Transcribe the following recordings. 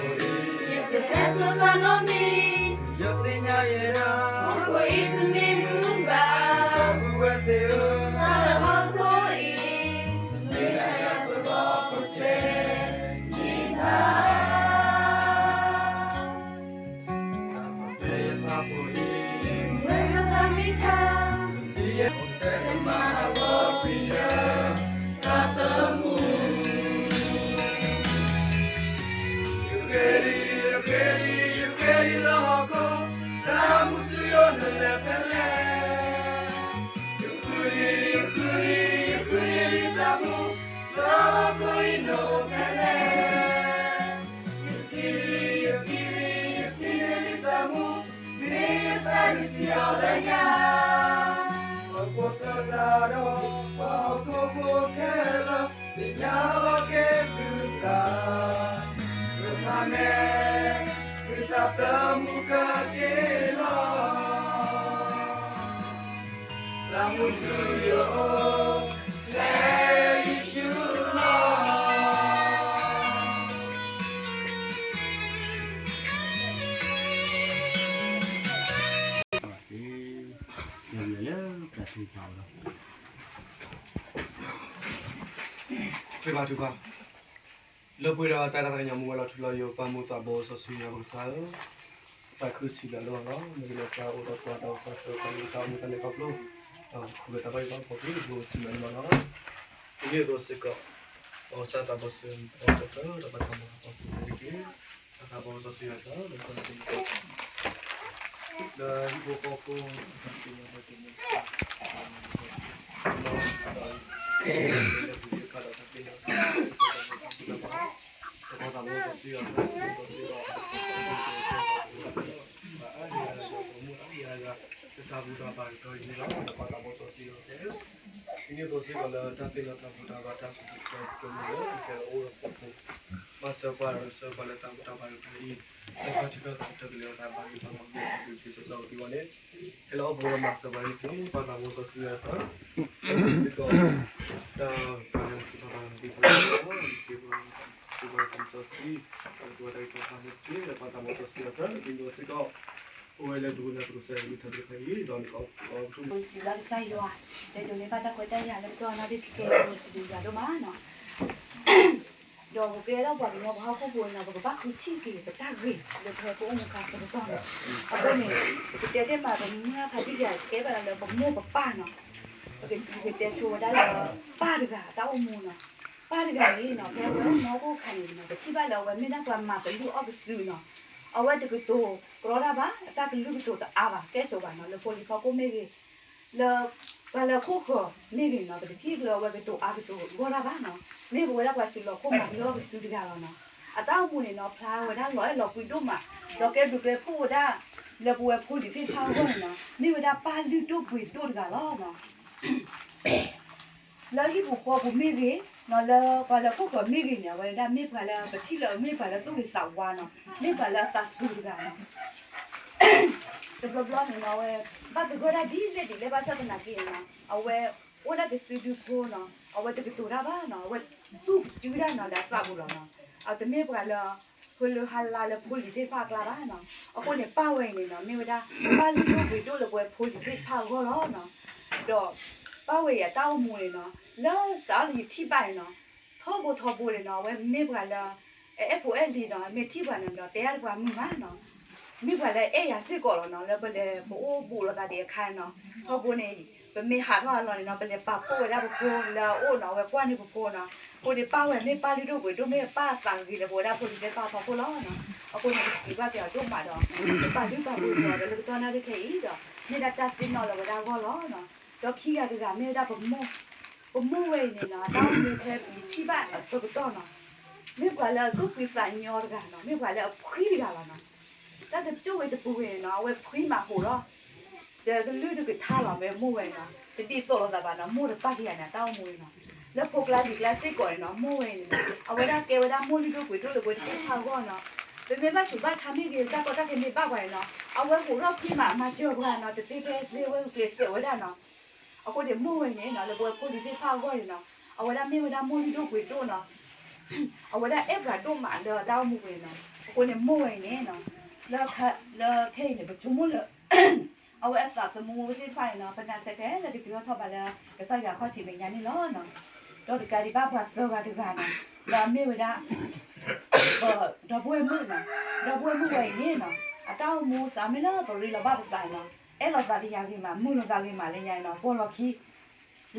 ယတဟဲစိာ်တၢ်နီတမံၤ, ယသ့ၣ်ညါယဲဒၣ်, ဟီၣ်ခိၣ်အံၤတမ့ၢ်မုၢ်ဘၣ်, ဒီပုၢ်ဝဲၢ်သ့ၣ်ဧၢ, တၢ်လၢဟီၣ်ခိၣ်အံၤ, တမ့ၢ်လၢယပဂီၢ်ပကျဲန့ၣ်ဘၣ်. ဝဲတၢ်မ့ၢ်တၢ်, တမၤအဂီၢ်ပယီၤ, တၢ်သးသမူ ယဃ့လံ, ယဃ့လံ, ယဃ့လံလၢဟီၣ်ခိၣ်, တၢ်မူထူယိာ်နလဲၤဖဲလဲၣ်. ယဃုလံ, ယဃုလံ, ယဃုလံလံတၢ်မူ, လၢဟီၣ်ခိၣ်အံၤနအိၣ်ဖဲလဲၣ်. ယထံၣ်လံ, ယထံၣ်လံ, ယထံၣ်န့ၢ်လံတၢ်မူ, မ့ၢ်ယသးနထံၣ်အီၤလၢယၤ. ပှၤဖိသၣ်တၢ်ဒီး ပှၤဟီၣ်ခိၣ်ဖိခဲလၢာ်, သ့ၣ်ညါလီၤက့ၤသုသး, တမၤမဲာ်, သုသးသမူကက့ၤလီၤ. တၢ်မူထူယိာ်, ဖဲယ့ၣ်ၡူးလီၤ. ထုကဖၣ်, ထုကဖၣ်. လၢပှဲၤဒီးတၢ်တၢ်သးကညီၤမူဝဲလီၤ ထူလီၤယိာ်ပၢ်မူသးဘီစီဆှံယွၤပကစၢ်ဧၢ, သးခုစံးဘျုးလၢနၤလီၤ. မ့ၢ်လၢသးအိၣ်ဒီးပှၤတၢ်အိၣ်သးစၢၤ ပှၤလၢတၢ်အိၣ်မူတၢ်လဲၤခီဖျိ, ဒီးခူၣ်လၢတၢ်ဘၣ်ယိၣ်ဘၣ်ဘီပူၤ ပစံးဘျုးလၢနၤလီၤ. ဒ်န့ၣ်အသိးစ့ၢ်ကီး, ပကစၢ်သးဘီစီဆှံ ဒီးပတၢ်မူသးဘီပူၤန့ၣ်တက့ၢ်. သးဘီစီဆှံယွၤ လၢဟံၣ်ဖိဃီဖိ, ဒီးသ့ၣ်ညါဘၣ်တၢ်မူ, ဒီးသ့ၣ်ညါဘၣ်တၢ်မူ, ဒီးပှၤသးဘီစီဆှံယွၤ ဒီးပှၤသးဘီစီဆှံယွၤ တၢ်ဘူၣ်တၢ်ဘါကတၢၢ်အံၤန့ၣ်လီၤ. ဒီးပှၤသးဘီစီဆှံယွၤ ဒ်န့ၣ်အသိးစ့ၢ်ကီး လၢတၢ်သ့ၣ်နီၣ်တၢ်ဘူၣ်တၢ်ဘါ တၢ်ကူၣ်တၢ်ကၤ တၢ်မူလၢ ကဲလၢအိၣ်ဒီးပှၤဖိ, ဘၣ်ဆၢပှၤဒီးဆၢပှၤလၢတၢ်ဘူၣ်တၢ်ဘါကတၢၢ်အံၤ, လၢတၢ်ထုကဖၣ်သးကတၢၢ် ကလဲၤအသးဘၣ်ဂ့ၤဘၣ်ဝါ ကဲဘျုးက့ၤစီစီကသံဝဲန့ၣ်, ဟဲလီၤအိၣ်ဘှံးဒီးမၤစၢၤပှၤန့ၣ်တက့ၢ်. ပှၤသးဘီစီဆှံယွၤ စ့ၢ်ကီး, ဒီးပှၤလၢစံးထီၣ်ပှၤလၢမၤသံဖိလၢ က့ၤပှၤ စံးဘျုးစီဆှံ, ဒီးကတိၤတၢ်ဂ့ၢ်တဖၣ်န့ၣ်တက့ၢ်. ဒီးပှၤသးဘီစီဆှံယွၤ ဒ်န့ၣ်အသိးစ့ၢ်ကီး အိၣ်ဝဲလၢဒူလၢပကစၢ်ယွၤကလုၢ်ကထါသ့ၣ်တဖၣ်အံၤ ဒီးနကအိၣ် စံးဘျုးကစၢ်ယွၤ, ဒီးဒိးန့ၢ်ဘၣ်တၢ်ခွဲးတၢ်ယာ်လၢပတီၢ်အနၣ်ရံၣ်ခဲအံၤ စံးဘျုးယွၤဒိၣ်မးနီၤ. ဒီးပကဲထီၣ်ပှၤကညီပှၤဟီၣ်ခိၣ်ဖိန့ၣ် ပကဘၣ်ဃုထံၣ်က့ၤ ပတၢ်ဂ့ၤလၢပဟဲပအိၣ်မူခါဆၢကတီၢ်န့ၣ်, အဃိန့ၣ် ပတဲတ့ၢ်မး ပမုၢ်ဂၢ်ဖါတံၢ်ယၤ ကဲဘၣ်လၢပမိၢ်ပပၢ်နီၤ, ပကတဲဆိဝဲဒၣ်လၢ ပၢ်တဂၤတၢ်အိၣ်မူနီၤ. ပၢ်တဂၤန့ၣ်နီၤ ဖဲအဝဲအိၣ်မူခိၣ်ခါန့ၣ်နီၤ ပထံၣ်ဘၣ်လၢအဝဲမ့ၢ်ဒၣ်ပှၤမၤကလုၢ်အီၣ်ကစုာ်နီၤ, အဝဲတကတိၤကြီတၢ်ဘၣ်, အတၢ်ကလုၢ်ကတိၤတအါဘၣ် ကဲဆိးဘၣ်နီၤ လၢဖိလံၤဖီခိၣ်မ့ၢ်ဂ့ၤ, လၢပှၤလၢခိၣ်ဃၢၤမ့ၢ်ဂ့ၤနီၤ ပတထံၣ်လၢအဝဲကတိၤအါကတိၤဂီၢ်တၢ်ဘၣ်နီၤ, မ့ၢ်ပဝဲဒၣ်ပှၤစုလီၢ်ခိၣ်မၤကလုၢ်အီၣ်ကစုာ်တဂၤလီၤနီၤ. အတၢ်အိၣ်မူန့ၣ်နီၤ ဖျါဝဲဒၣ်လီၤအဲၣ်လီၤကွံဒိၣ်မး, ဒီးကဲဘျုးကဲဖှိၣ်ဝဲဒၣ် လၢပဝဲဖိလံၤသ့ၣ်တဖၣ်အဂီၢ်န့ၣ်နီၤ မ့ၢ်ဝဲဒၣ်ပၢ်လုၢ်ဒိၣ်ပှ့ၤဒိၣ်တဂၤလီၤနီၤ. လၢဟံၣ်ပူၤဃီပူၤမ့ၢ်ဂ့ၤ, လၢပှၤလၢခိၣ်ဃၢၤမ့ၢ်ဂ့ၤန့ၣ် အဝဲဒၣ်မ့ၢ်ပှၤလၢပထံၣ်လၢအမ့ၢ်ပှၤလၢသူၣ်ဂ့ၤသးဝါနီၤ, မ့ၢ်ပှၤလၢအသးစူၤတဂၤနီၤ. တဘျီဘျီန့ၣ်နီၤ အဝဲ ဘၣ်သဂၢၢ်တၢ်ဒ်လဲၣ်ဒ်လဲၣ် ဘၣ်ဆၣ်သနာ်က့နီၤ အဝဲအိၣ်ဒၣ်ကစုဒုဖိနီၤ အဝဲတကတိၤတၢ်ဘၣ်နီၤ အဝဲတူၢ်ကစုတၢ်နီၤလၢအသးပူၤလီၤနီၤ. အတမ့ၢ်ပှၤလၢ ဟဲလၢဟါလၢလၢဖိလံၤသ့ၣ်တဖၣ်အကျါဘၣ်နီၤ. အဃိန့ၣ် ပၢ်ဝဲအံၤန့ၣ်နီၤ မ့ၢ်ဝဲဒၣ် ပၢ်လုၢ်ဒိၣ်ပှ့ၤဒိၣ်လၢပဝဲဖိလံၤသ့ၣ်တဖၣ်အဂီၢ်လီၤနီၤ. ဒီးပၢ်ဝဲအံၤအတၢ်အိၣ်မူန့ၣ်နီၤ လၢစးထီၣ်လၢယထံၣ်ဘၣ်န့ၣ်နီၤ ထီဘိထီဘိန့ၣ်နီၤ အဝဲမ့ၢ်ပှၤလၢ အဲၣ်ဖိအဲၣ်လံၤနီၤ မ့ၢ်ထံၣ်ပှၤန့ၣ်ဒီး တဲဒၣ်ပှၤမုာ်မးနီၤ. မ့ၢ်ပှၤလၢအဲၣ်ယၤစ့ၢ်ကီးလီၤနီၤ လၢပလဲၤပအိၣ်ဘူးလိာ်သးဒံးအခါနီၤ. ထီဘိန့ၣ် ပမ့ၢ်ဟးထီၣ်အလီၢ်န့ၣ်နီၤ ပလဲၤပာ်ဖှိၣ်ဝဲဒၣ်ပဖိလၢအအိၣ်နီၤ အဝဲကွၢ်န့ၢ်ပဖိနီၤ. အဃိန့ၣ် ပၢ်ဝဲမ့ၢ်ပၢ်လုၢ်ဒိၣ်ပှ့ၤဒိၣ် မ့ၢ်ပၢ်သးဂ့ၤလၢပဝဲဒၣ်ဖိလံၤသ့ၣ်တဖၣ်အဖီခိၣ်လီၤနီၤ. အဃိန့ၣ် ပစံးဘၣ်က့ၤအီၤဒိၣ်မးဒီး ပပာ်လုၢ်ပာ်ပှ့ၤအီၤဒီးလၢကတီၢ်နၣ်ရံၣ်ခဲအံၤဒီး မ့ၢ်ဒၣ်တၢ်သ့ၣ်နီၣ်လၢဝဲဒၣ်အဂီၢ်လီၤနီၤ. ဒီးခံဂၤတဂၤမ့ၢ်ဝဲဒၣ်ပမိၢ်, ပမိၢ်ဝဲအံၤန့ၣ်နီၤ တၢ်အိၣ်မူဖဲပယထံၣ်ဘၣ်အဆၢကတီၢ်နီၤ မ့ၢ်ပှၤလၢအသူၣ်ဖှံသးညီတဂၤနီၤ မ့ၢ်ပှၤလၢအဖှံတဂၤလီၤနီၤ. တၢ်တကၠိၣ်ဝဲတပူၤဝဲန့ၣ်နီၤ အဝဲဖှံမးဟိးလီၤ ဒီးကလုၢ်တကထါလီၤ ဝဲမိၢ်ဝဲနီၤ တဒ်သိးလိာ်သးဘၣ်နီၤ မိၢ်တပၢ်ခံဂၤန့ၣ် တၢ်အိၣ်မူန့ၣ်နီၤ. လၢဖိကျါလံၤကျါစ့ၢ်ကီးန့ၣ်နီၤ မိၢ်ဝဲန့ၣ်နီၤ အဝဲဒၣ်ကဲဝဲဒၣ်မိၢ်လုၢ်ဒိၣ်ပှ့ၤဒိၣ်လၢပဝဲသ့ၣ်တဖၣ်အဂီၢ်နီၤ. ပမ့ၢ်ဘၣ်ဆူးဘၣ်ဆါမ့ၢ်ဂ့ၤ တၢ်ကီတၢ်ခဲမ့ၢ်ဘၣ်ပှၤန့ၣ်နီၤ အဝဲဟိးထီၣ်ဖှံမးမၤစၢၤပှၤနီၤ တသ့ဖဲသ့ဝဲကျဲးစၢးဝဲဒၣ်နီၤ. အဃိန့ၣ်မိၢ်ဝဲန့ၣ်နီၤ လၢပဝဲဖိလံၤသ့ၣ်တဖၣ်အဂီၢ်န့ၣ်နီၤ အဝဲဒၣ်မ့ၢ်ဝဲဒၣ်မိၢ်လုၢ်ဒိၣ်ပှ့ၤဒိၣ်နီၤ. အဝဲဒၣ်အဲၣ်ပှၤဒိၣ်မးလၢတၢ်အိၣ်မူပူၤန့ၣ်နီၤ. အဃိန့ၣ် မိၢ်ဝဲအံၤန့ၣ်နီၤ, လၢခဲအံၤန့ၣ် ပဆိကမိၣ်လၢ အဝဲအသးသမူသ့ၣ်တဖၣ်န့ၣ်နီၤ, ပနာ်စ့ၢ်ကီးလၢတကဲထီၣ်ထီၣ်ဘၣ်လၢ ကစၢ်ယွၤခီၣ်ထံးမဲာ်ညါန့ၣ်လီၤနီၤ. ဒီးတကးဒံးဘၣ်ပှၤသၢဂၤတဂၤနီၤ, ဒီးအမ့ၢ်ဝဲဒၣ် ဒီပုၢ်ဝဲၢ်မုၣ်နီၤ, ဒီပုၢ်ဝဲၢ်မုၣ်ဝဲအံၤန့ၣ်နီၤ, အတၢ်အိၣ်မူစးမ့ၢ်လၢပရ့လိာ်ဘၣ်ပသးန့ၣ်နီၤ, အဲၣ်လိာ်သးလၢယၤဂ့ၤမး, မုာ်လိာ်သးဂ့ၤမးလၢညါန့ၣ်နီၤ, ပိာ်လီၤခံ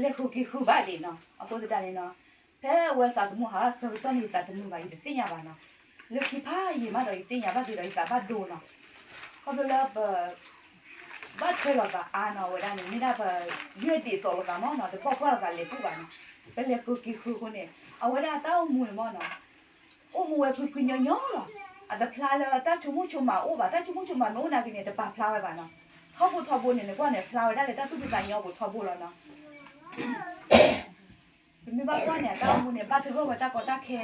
လဲၤဃုာ်က့ၤဃုာ်ဘၣ်ဒံးနီၤ. အဃိသတးန့ၣ်နီၤ, ဖဲအဝဲသးသမူဟးထီၣ်ဆၢကတီၢ်န့ၣ် ယသးတမုာ်ဘၣ်, ယတသ့ၣ်ညါဘၣ်နီၤ. လၢခံဖးယံာ်မးဒီး ယသ့ၣ်ညါဘၣ်က့ၤဒီး ယသးဘၣ်ဒိနီၤ. ခီဖျိလၢပ ဘၣ်ထွဲလိာ်သးအါနီၤ, အဝဲဒၣ်န့ၣ် မ့ၢ်ဒၣ်ပယွဲၢ်ဒံးသိးလိာ်သးမ့ၢ်နီၤ, တဘၣ်ကွၢ်လိာ်သးလဲၤပူၤဘၣ်နီၤ. ပလဲၤဃုာ်က့ၤဃုာ်အဃိန့ၣ် အဝဲဒၣ်တၢ်အိၣ်မူန့ၣ်မ့ၢ်နီၤ, အိၣ်မူဝဲဖုဖုညီညီလီၤ. အတဖျါလၢတၢ်ဆိကမိၣ်ဆိကမးအိၣ်ဘၣ်, တၢ်ဆိကမိၣ်ဆိကမးမ့ၢ်အိၣ်နာ်က့န့ၣ် တပာ်ဖျါဝဲဘၣ်နီၤ. ထီဘိထီဘိန့ၣ် နကွၢ်န့ၣ် ဖျါဝဲဒၣ်လၢတၢ်သူၣ်ဖှံသးညီအပူၤထီဘိလီၤနီၤ. ပမ့ၢ်ဘၣ်ကွၢ်န့ၣ် အတၢ်အိၣ်မူန့ၣ် ဘၣ်တဂၢၢ်ဝဲတၢ်ကီတၢ်ခဲ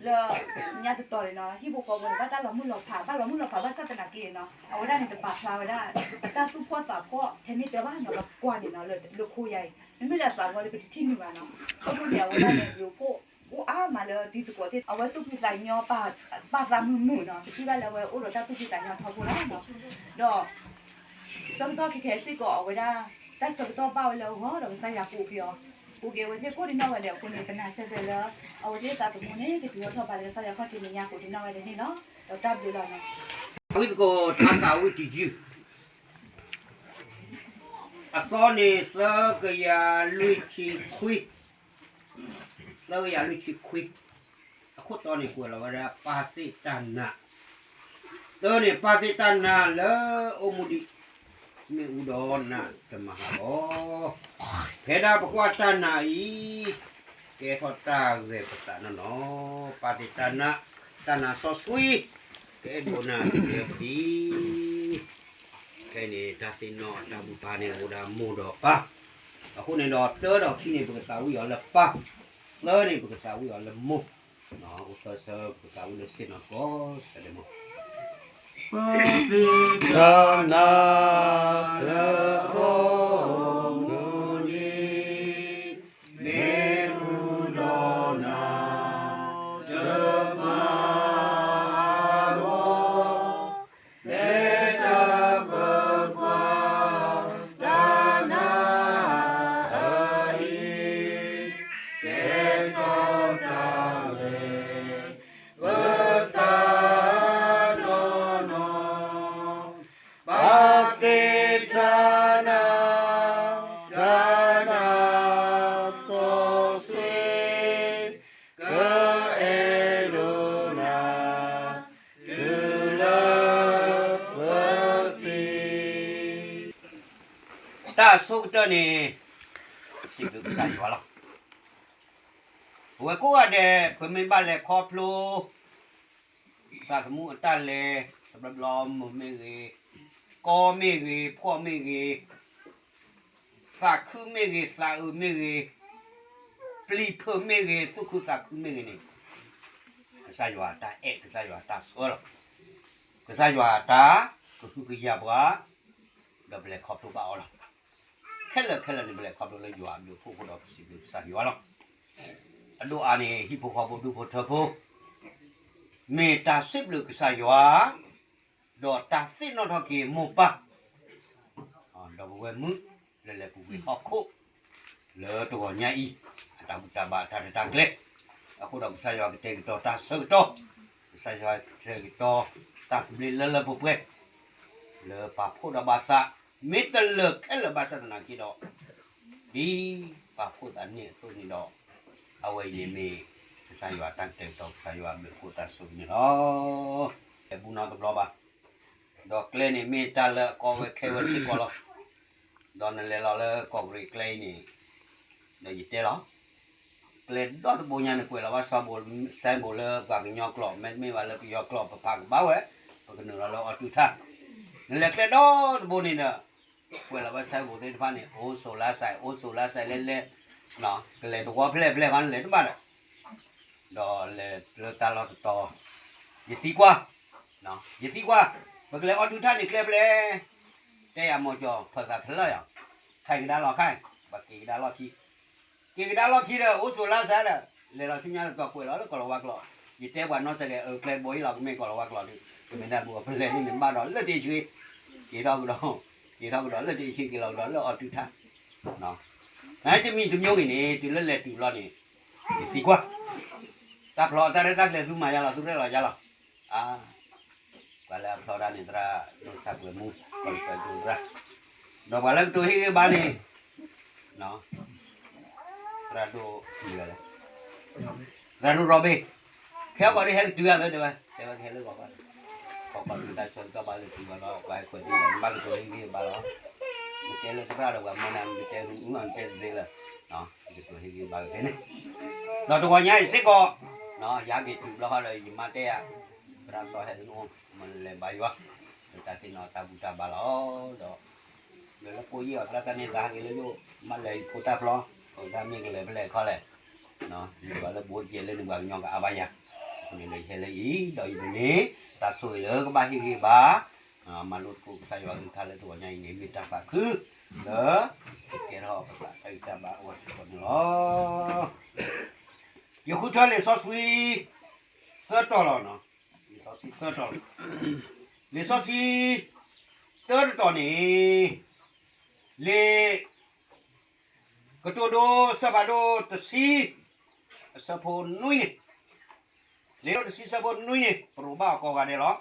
လၢညါတတီၤန့ၣ်နီၤ, ဟံၣ်ဖိဃီဖိန့ၣ် ဘၣ်တၢ်လီၤမုၢ်လီၤဖး, ဘၣ်လီၤမုၢ်လီၤဖးဘၣ်ဆၣ်သနာ်က့န့ၣ်နီၤ, အဝဲဒၣ်န့ၣ် တပာ်ဖျါဝဲဒၣ် အတၢ်သူၣ်ဖှီၣ်သးဖှီၣ်ထဲန့ၣ်တဲဘၣ်နီၤ, ပကွၢ်န့ၣ်နီၤ, လၢခိယၤအံၤ မ့မ့ၢ်လၢအသးဝဲဒီး ပတထံၣ်န့ၢ်ဘၣ်နီၤ. အဃိန့ၣ် အဝဲဒၣ်န့ၣ် ဘျုးဖှိၣ်အိၣ်အါမးလၢတံၤသကိးသ့ၣ်, အဝဲသူၣ်ဖှံသးညီ ပာ်သးမုာ်မုာ်နီၤ, ပထံၣ်ဘၣ်လၢအဝဲအိၣ်ဒီးတၢ်သူၣ်ဖှံသးညီထီဘိလီၤနီၤ. ဒီး ဆၢကတီၢ်ခဲခဲစ့ၢ်ကီး အဝဲဒၣ် တၢ်ဆၢကတီၢ်ဘၣ်ဝဲလၢအဂီၢ်ဒီး ကစၢ်ယွၤကိးက့ၤအီၤ, ကိးက့ၤအဝဲသ့ၣ်ကိးဒံးနီၢ်ဝဲဒီး အဃိန့ၣ် ပနာ်စ့ၢ်ကီးလၢ အဝဲသ့ၣ်သးသမူန့ၣ် ကတုၤထီၣ်ထီၣ်ဘၣ်လၢကစၢ်ယွၤခီၣ်ထံးမဲာ်ညါကိးဒံးနီၢ်ဝဲဒၣ်န့ၣ်လီၤ. ဒီးတၢ်ဘျုးလီၤနီၤ. ဝံသကိးထါသးဝံၣ်တယုၢ်, အသီန့ၣ်သၢကယၤလွံၢ်ဆံခွံ, သၢကယၤလွံၢ်ဆံခွံ, အခိၣ်တီန့ၣ်ကွဲးလီၤဝဲဒၣ် ပၢ်သ့ၣ်တၢ်နာ်, သၢန့ၣ် ပၢ်သ့ၣ်တၢ်နာ်လၢအိၣ်မူဒံး မ့ၣ်အူဒီးနးတမၤဟးဂီၤ, ဖဲဒၣ်ပကွၢ်တၢ်နာ်အံၤ ကဲထီၣ်တၢ်ဂဲၤပသးနီၢ်နီၢ်, ပၢ်သ့ၣ်တၢ်နာ်, တၢ်နာ်စီဆှံ ကအဲၣ်ဒိးနၤကဲပဒံး. ခဲအံၤန့ၣ် တၢ်သ့ၣ်နီၣ်တၢ်ဘူၣ်ဖးန့ၣ် အိၣ်ဝဲဒၣ်မိၢ်ဒီးပၢ်, အဃိန့ၣ်ဒီး တၢဒီးခံန့ၣ် ပကသးဝံၣ်အီၤလၢပၢ်, သၢန့ၣ် ပကသးဝံၣ်အီၤလၢမိၢ်, အိၣ်သၢဆၢ ပကသးဝံၣ်လၢစ့ၢ်နီၤကိးဆၢဒဲးမး. ပၢ်သ့ၣ်တၢ်နာ် တၢ်အိၣ်မူဒံး မ့ၣ်အူဒီးနး တမၤဟးဂီၤ, ဖဲဒၣ်ပကွၢ် တၢ်နာ်အံၤ ကဲထီၣ်တၢ်ဂဲၤ ပသးနီၢ်နီၢ်, ပၢ်သ့ၣ်တၢ်နာ်, တၢ်နာ်စီဆှံ ကအဲၣ်ဒိးနၤ တုၤလၢပသံ. တၢ်အဆိကတၢၢ်န့ၣ် စံးဘျုးကစၢ်ယွၤလီၤ. ပဝဲကိးဂၤဒဲး ပမ့ၢ်ဘၣ်လဲၤခီဖျိ သးသမူအတၢ်လဲၤ တဘျီဘျီ မုာ်မ့ၢ်ဂ့ၤ, ကီမ့ၢ်ဂ့ၤ, ဖှီၣ်မ့ၢ်ဂ့ၤ, သးခုမ့ၢ်ဂ့ၤ, သးအုးမ့ၢ်ဂ့ၤ, ပျံၤဖုးမ့ၢ်ဂ့ၤ, သူၣ်ခုသးခုမ့ၢ်ဂ့ၤန့ၣ်, ကစၢ်ယွၤအတၢ်အဲၣ်, ကစၢ်ယွၤအတၢ်ဆှၢလီၤ. ကစၢ်ယွၤအတၢ်ကဟုကယာ်ပှၤ, ဒီးပလဲၤခီဖျိဘၣ်အီၤလီၤ. ခဲလၢာ်ခဲလၢာ်န့ၣ် ပလဲၤခီဖျိလၢယွၤအဘျုးအဖှိၣ်အဃိဒီး ပစံးဘျုးကစၢ်ယွၤလီၤ. အဒိၣ်အါန့ၣ် ဟံၣ်ဖိဃီဖိဒူဖိထၢဖိ မ့ၢ်တၢ်စံးဘျုးကစၢ်ယွၤ ဒီးတၢ်သ့ၣ်နီၣ်ထီၣ်က့ၤမိၢ်ပၢ် ဒီးပဝဲမုၣ် လၢလဲၤပူၤကွံာ်ဟီၣ်ခိၣ် လၢတဂီၤညါအံၤ အတၢ်ဘူၣ်တၢ်ဘါအတၢ်ရဲၣ်တၢ်ကျဲၤ အဃိဒီးကစၢ်ယွၤကတဲာ်ကတီၤတၢ်ဆၢကတီၢ်, ကစၢ်ယွၤကတဲာ်ကတီၤတၢ်သဘျ့လၢလၢပှဲၤပှဲၤ လၢပာ်ဖှိၣ်ဒီးဘၣ်သး မ့ၢ်တလၢာ်ခဲလၢာ်ဘၣ်ဆၣ်သနာ်က့ဒီး ဒ်ပာ်ဖှိၣ်သးန့ၣ်အသိးန့ၣ်ဒီး အဝဲအံၤန့ၣ်မ့ၢ် ကစၢ်ယွၤတၢ်ကတဲာ်ကတီၤ ကစၢ်ယွၤအဘျုးအဖှိၣ်တၢ်ဆိၣ်ဂ့ၤန့ၣ်လီၤ. လဲၤဘူးနီတဘျီဘၣ်, ဒီးကျဲန့ၣ်မ့ၢ်တၢ်လၢအကီဝဲခဲဝဲစ့ၢ်ကီးလီၤ. ဒီးနလဲၤလီၤလၢကီၢ်ကရံၣ်ကျဲအံၤန့ၣ် ဒီးယတဲလီၤ ကျဲဒီတဘိညါန့ၣ် ကွဲးလီၤဘၣ် signboard လၢပှၤကညီကျိာ် မ့တမ့ၢ်ဘၣ်လၢပယီၤကျိာ် ပဖးကဘၣ်ဝဲ ပကနုာ်လီၤလၢအီၣ်တုၤထၣ်, နလဲၤကျဲဒီတဘိန့ၣ်ဒီး ကွဲးလီၤဘၣ် signboard သ့ၣ်တဖၣ်န့ၣ် အိၣ်ဆိးလါ site အိၣ်ဆိးလါ site လဲၤလဲၤ, ကလဲၤသဝီဖျဲၣ်ဖျဲၣ်ဃီန့ၣ်လဲၤတဘၣ်ဒီး ဒီးလဲၤလၢတၢ်လီၢ်တတီၤ, ယသံကွၢ်, ယသံကွၢ်, ပကလဲၤအီၣ်တုၤထၣ်န့ၣ်ကျဲဖဲလဲၣ်, တဲယၤမီၤကၠီၤ ဖၢသးထလၢယၤ, ခဲကဒါလီၢ်ခါ, ပှၤက့ၤကဒါလီၢ်ခံ, က့ၤကဒါလီၢ်ခံဒီး အိၣ်ဆိးလါ site ဒီး လဲၤလီၤဆူညါလၢကီၢ်ကွဲးလီၤလၢကီၢ်လီၤဝါကျိာ်, ယတဲပှၤနီၢ်စဲးကဲး အၢ ကျဲတဘိအံၤလီၤ ကမ့ၢ်ကီၢ်လီၤဝါကျိာ်ဒီး ကမ့ၢ်တၢ်ဘိအပလဲၤန့ၣ်န့ၣ် ဘၣ်ဒီးလၢတ့ၢ်ဆှံ, က့ၤထီၣ်ကဒီး, က့ၤထီၣ်ကဒီးလၢတ့ၢ်ဆှံ က့ၤလီၤကဒီးလၢအီၣ်တုၤထါ, နတမံၤတမံၤဂ့ၤန့ၣ် တုၤလၢလဲၤတုၤလီၤန့ၣ် ယသံကွၢ်, တၢ်ဖျီတၢ်ရဲၣ်တၢ်ကျဲၤသုမၤယါလီၤ သုရဲၣ်လီၤယါလီၤ, အါ ပှၤလၢအဖျီတၢ်န့ၣ် သရၣ်ဒိၣ်ဆၣ်ပှဲၤမူ, ကီၢ်လံၤစီၤဒိၣ်သရၣ်, ဒီးပှၤလၢကတိၤဟ့ၣ်ဂံၢ်ဘါန့ၣ် သရၣ်ဒိၣ်မံၤလဲၣ်, သရၣ်ဒိၣ်ရီဘ့ၣ်, ခဲအံၤကီးဒ်ဟဲကတုၤဂၤလၢတဲဝဲ တဲဝဲကဟဲလၢဂီၤဘၣ်, ခီခီတုၤတၢ်ဆၢကတီၢ်ဘၣ်လၢတုၤဂီၤဒီး ပှၤဟဲကွဲးသ့ၣ်ညါ နဘၣ်ကတိၤဟ့ၣ်ဂံၢ်ဟ့ၣ်ဘါလီၤ, နတဲလၢသရၣ်ဒီးပှၤမၢနၤ နတဲဟုအုအီၤ နတဲသ့လၢၤ, ယကတိၤဟ့ၣ်ဂံၢ်ဟ့ၣ်ဘါကသ့န့ၣ်, ဒီးတဂီၤညါအံၤစ့ၢ်ကီး ယဟးက့ၤတုၤဘျီဃီဒီး ယမါတဲယၤ သရၣ်စီဟဲလၢနအိၣ် မ့ၢ်လဲၤဘါယွၤ, လၢတၢ်သ့ၣ်နီၣ်တၢ်ဘူၣ်တၢ်ဘါလီၤ, ဒီး လၢလၢပှိၢ်ယံာ်အီၤ သရၣ်တၢ်န့ၣ်သးဟးက့ၤလၢယအိၣ် ဘၣ်လဲၤယဖိတၢ်ဖျီ, အတၢ်မ့ၢ်ကလဲၤဖဲလဲၣ်ခီလဲၣ်, ယပှၤလၢဘိတကဲလၢန့ၣ် ပှၤကညီကအါဘၣ်ယၤ, အဃိန့ၣ်ဒီးယဟဲလၢအံၤ ဒီးယဒိးန့ၢ် တၢ်ဆိၣ်ဂ့ၤလၢကဘၣ်ဟ့ၣ်ဂံၢ်ဟ့ၣ်ဘါ, မၤလိသကိးကစၢ်ယွၤကလုၢ်ကထါလၢတဂီၤညါအံၤန့ၣ် မ့ၢ်တၢ်သးခု လၢ ကကဲထီၣ်ပသးတၢ်ဂံၢ်တၢ်ဘါအဂီၢ်စ့ၢ်ကီးန့ၣ်လီၤ. ယဃုထၢလံာ်စီဆှံ သၢတီၤလီၤ, လံာ်စီဆှံသၢတီၤ, လံာ်စီဆှံ တၢတတီၤန့ၣ်, လံာ် ကတိၤဒိ အဆၢဖးဒိၣ်တဆံ, အဆၢဖိနွံန့ၣ်, လံာ်ဒိၣ်တဆံအဆၢဖိနွံန့ၣ် ပရိးဘၣ်အီၤကိးဂၤဒဲးလီၤ.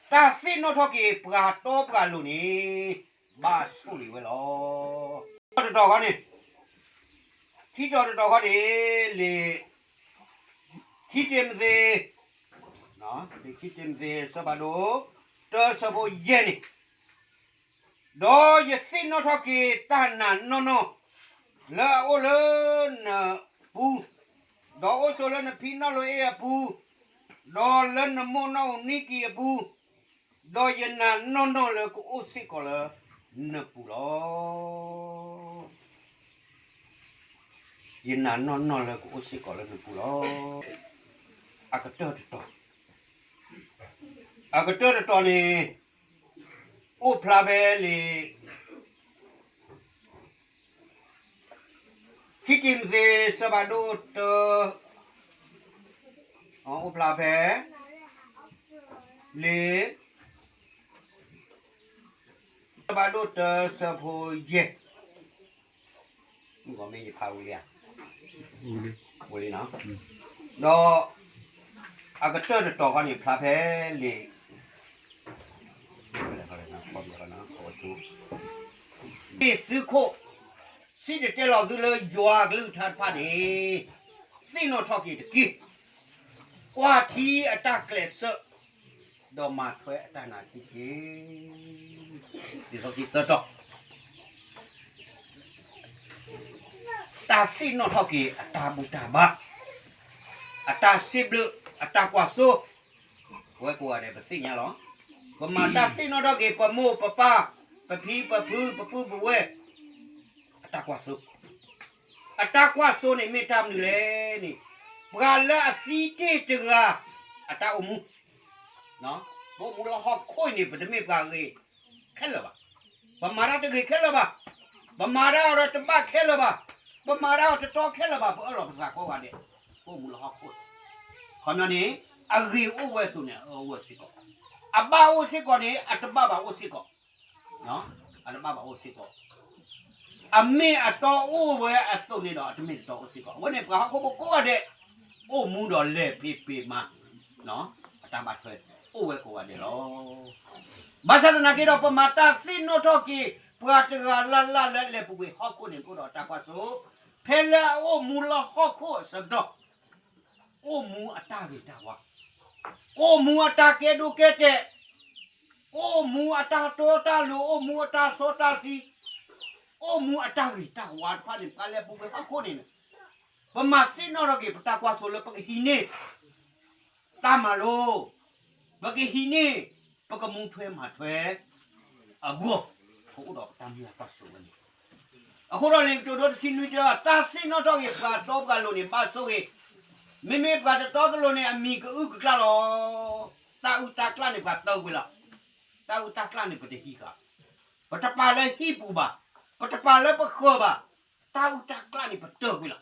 တၢ်သ့ၣ်နီၣ်ထီၣ်က့ၤပှၤတီပှၤလိၤန့ၣ် ဘၣ်ဆိၣ်ဂ့ၤဝဲလီၤ. တတီၤခီန့ၣ်, ခံတီၤတတီၤခီန့ၣ်, လံာ် ခံတံၤမသ့း, လံာ်ခံတံၤမသ့း အဆၢဖးဒိၣ် တၢ အဆၢဖိယဲၢ်န့ၣ်, ဒီးယသ့ၣ်နီၣ်ထီၣ်က့ၤတၢ်နာ်နီၢ်နီၢ် လၢအအိၣ်လၢနပူၤ, ဒီးအိၣ်ဆိးလၢနဖံနီၣ်လိအ့အပူၤ, ဒီးလၢနမိၢ်နီၢ်အူၤနံကံအပူၤ, ဒီးယနာ်နီၢ်နီၢ်လၢကအိၣ်စ့ၢ်ကီးလၢနပူၤလီၤ. ယနာ်နီၢ်နီၢ်လၢကအိၣ်စ့ၢ်ကီးလၢနပူၤလီၤ. အကတၢၢ်တတီၤ, အကတၢၢ်တတီၤန့ၣ် အိၣ်ဖျါဖဲလံာ် ခံတံၤမသ့း အဆၢဖးဒိၣ်တၢ, အိၣ်ဖျါဖဲ လံာ် အဆၢဖးဒိၣ်တၢ အဆၢဖိယဲၢ်, မ့ၢ်ယဖးဝံၤလံဧါ, ဝံၤလံနီၤ, ဒီး အကတၢၢ်တတီၤခီန့ၣ် ဖျါဖဲလံာ် မ့ၢ်သုခိၣ် စံၣ်တဲၤတဲလီၤသုလၢယွၤအကလုၢ်ကထါတဖၣ်န့ၣ် သ့ၣ်နီၣ်ထီၣ်က့ၤတက့ၢ်. ကွၢ်ထံအတၢ်ကျဲးစၢး ဒီးမၤထွဲအတၢ်နာ်ထံက့ၤ. လံာ်စီဆှံသၢတီၤ, တၢ်သ့ၣ်နီၣ်ထီၣ်က့ၤအတၢ်ဘူၣ်တၢ်ဘါ, အတၢ်စံးဘျုး, အတၢ်ကွၢ်စိ, ပဝဲကိးဂၤဒဲးပသ့ၣ်ညါလီၤ. ပမၤတၢ်သ့ၣ်နီၣ်ထီၣ်က့ၤ ပမိၢ်ပပၢ်, ပဖံပဖု, ပပုၢ်ပဝဲၢ်, အတၢ်ကွၢ်စိ, အတၢ်ကွၢ်စိန့ၣ်မ့ၢ်တၢ်မနုၤလဲၣ်န့ၣ်, ပှၤလၢအသံတ့ၢ်တဂၤ အတၢ်အိၣ်မူ ပအိၣ်မူလၢဟီၣ်ခိၣ်အံၤန့ၣ် ပတမ့ၢ်ပှၤဂ့ၤခဲလၢာ်ဘၣ်. ပမၤတၢ်တဂ့ၤခဲလၢာ်ဘၣ်. ပမၤတၢ်အီၤဒီးတဘၣ်ခဲလၢာ်ဘၣ်. ပမၤတၢ်အီၤတတီခဲလၢာ်ဘၣ်. ပအၢၣ်လီၤပသးကိးဂၤဒဲး ပအိၣ်မူလၢဟီၣ်ခိၣ်, ခီပညီန့ၣ် အဂ့ၤအိၣ်ဝဲအသိးန့ၣ် အအၢဝဲစ့ၢ်ကီး, အဘၣ်အိၣ်စ့ၢ်ကီးန့ၣ် အတဘၣ်ဘၣ်အိၣ်စ့ၢ်ကီး, အတဘၣ်ဘၣ်အိၣ်စ့ၢ်ကီး, အမ့ၢ်အတီအိၣ်ဝဲအသိးန့ၣ်ဒီး အတမ့ၢ်တတီအိၣ်စ့ၢ်ကီး. အဝဲန့ၣ်ပှၤဟီၣ်ခိၣ်ဖိကိးဂၤဒဲး အိၣ်မူဒီးလဲၤဖံးပ့ၤမၤ အတၢ်ဘၣ်ထွဲ အိၣ်ဝဲကိးဂၤဒဲးလီၤ. ဘၣ်ဆၣ်သနာ်က့ဒီး ပမၤတၢ်သ့ၣ်နီၣ်ထီၣ်က့ၤ ပှၤတဂၤလၢ်လၢ်လၢလဲၤပူၤကွံာ်ဟီၣ်ခိၣ်န့ၣ် အိၣ်ဒီးတၢ်ကွၢ်စိ, ဖဲလၢအအိၣ်မူလၢဟီၣ်ခိၣ်အဆၢကတီၢ် အိၣ်မူအတၢ်ဂ့ၤတၢ်ဝါ, အိၣ်မူအတၢ်ကဲဒိၣ်ကဲတဲာ်, အိၣ်မူအတၢ်တီတၢ်လိၤ, အိၣ်မူအတၢ်စီတၢ်ဆှံ, အိၣ်မူအတၢ်ဂ့ၤတၢ်ဝါတဖၣ်န့ၣ် ပှၤလဲၤပူၤကွံာ်ဟီၣ်ခိၣ်န့ၣ် ပမၤသ့ၣ်နီၣ်ထီၣ်က့ၤ ပတၢ်ကွၢ်စိလၢပကဟံးန့ၢ် တၢ်မၤလိ, ပကဟံးန့ၢ် ပကမူထွဲမၤထွဲအဂီၢ်, ပအိၣ်ဒီးပတၢ်မုၢ်လၢ်ကွၢ်စိဝဲန့ၣ်, အဃိဒီးလံာ်ကတိၤဒိတဆံနွံတဲ, တၢ်သ့ၣ်နီၣ်ထီၣ်က့ၤပှၤတီပှၤလိၤန့ၣ် ဘၣ်ဆိၣ်ဂ့ၤ, မ့မ့ၢ်ပှၤတတီတလိၤန့ၣ် အမံၤကအုၣ်ကကျၢ်လီၤ. တၢ်အုၣ်တၢ်ကျၢ်န့ၣ် ပှၤတၢၢ်ကွံာ်လီၤ. တၢ်အုၣ်တၢ်ကျၢ်န့ၣ် ပတဟံးဃာ်, ပတပာ်လၢဟံၣ်ပူၤဘၣ်, ပတပာ်လၢပဃၢၤဘၣ်, တၢ်အုၣ်တၢ်ကျၢ်န့ၣ် ပတၢၢ်ကွံာ်လီၤ.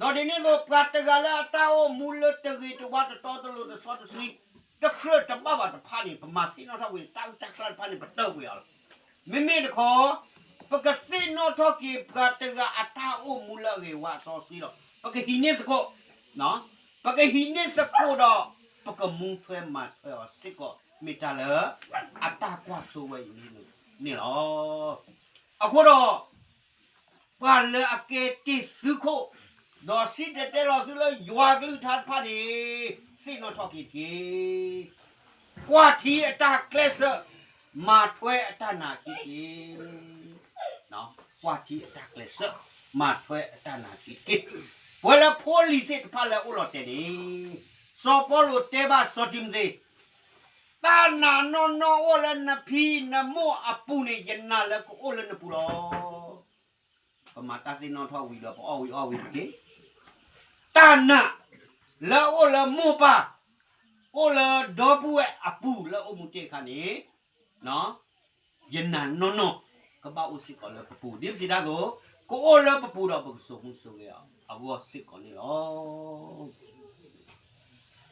ဒီးဒ်န့ၣ်အသိး ပှၤတဂၤလၢအတၢ်အိၣ်မူလၢတဂ့ၤတဝါတတီတလိၤတစီတဆှံ တကြၢးတဘၣ်ဘၣ်တဖၣ်န့ၣ် ပမၤသ့ၣ်နီၣ်ထီၣ်ဝံၤ တၢ်အုၣ်တၢ်ကျၢ်တဖၣ်န့ၣ် ပတၢၢ်ကွံာ်အီၤလီၤ. မ့မ့ၢ်တခီ ပကသ့ၣ်နီၣ်ထီၣ်က့ၤပှၤတဂၤအတၢ်အိၣ်မူလၢအဂ့ၤဝါအစီဆှံဒီး ပကဟံးန့ၢ်သကိး, ပကဟံးန့ၢ်သကိးဒီး ပကမူထွဲမၤထွဲအီၤစ့ၢ်ကီး မ့ၢ်တၢ်လၢအတၢ်ကွၢ်စိဝဲအံၤန့ၣ်လီၤ. အဃိဒီး ပှၤလၢအကဲတ့ၢ်သုးခိၣ် ဒီးစံၣ်တဲၤတဲလီၤသုလၢယွၤကလုၢ်ကထါတဖၣ်န့ၣ် သ့ၣ်နီၣ်ထီၣ်က့ၤတက့ၢ်. ကွၢ်ထံအတၢ်ကျဲးစၢး မၤထွဲအတၢ်နာ်က့ၤတက့ၢ်. ကွၢ်ထံအတၢ်ကျဲးစၢး မၤထွဲအတၢ်နာ်က့ၤတက့ၢ်. ပဝဲလၢဖိလံၤသ့ၣ်တဖၣ်လၢအအိၣ်လီၤတဲာ်န့ၣ် စီၤပီလူးတဲဘၣ်စီၤတံၤမသ့း တၢ်နာ်နီၢ်နီၢ်အိၣ်လၢနဖံနမိၢ်အပူၤန့ၣ် ယနာ်လၢကအိၣ်လၢနပူၤလီၤ. ပမၤတၢ်သ့ၣ်နီၣ်ထီၣ်ဝံၤဒီးပအီၣ်ဝံၤအီဝံၤတက့ၢ်. တၢ်နာ်လၢအအိၣ်လၢမိၢ်ပၢ်, အိၣ်လၢဒီပုၢ်ဝဲၢ်အပူၤလၢအိၣ်မူတ့ၢ်အခါန့ၣ်, ယနာ်နီၢ်နီၢ် ကဘၣ်အိၣ်စ့ၢ်ကီးလၢပပူၤ ဒ်ပစံးတၢ်အသိး, ကအိၣ်လၢပပူၤဒီးပကစိာ်မူစိာ်ဂဲၤအီၤအဂီၢ်စ့ၢ်ကီးန့ၣ်လီၤ.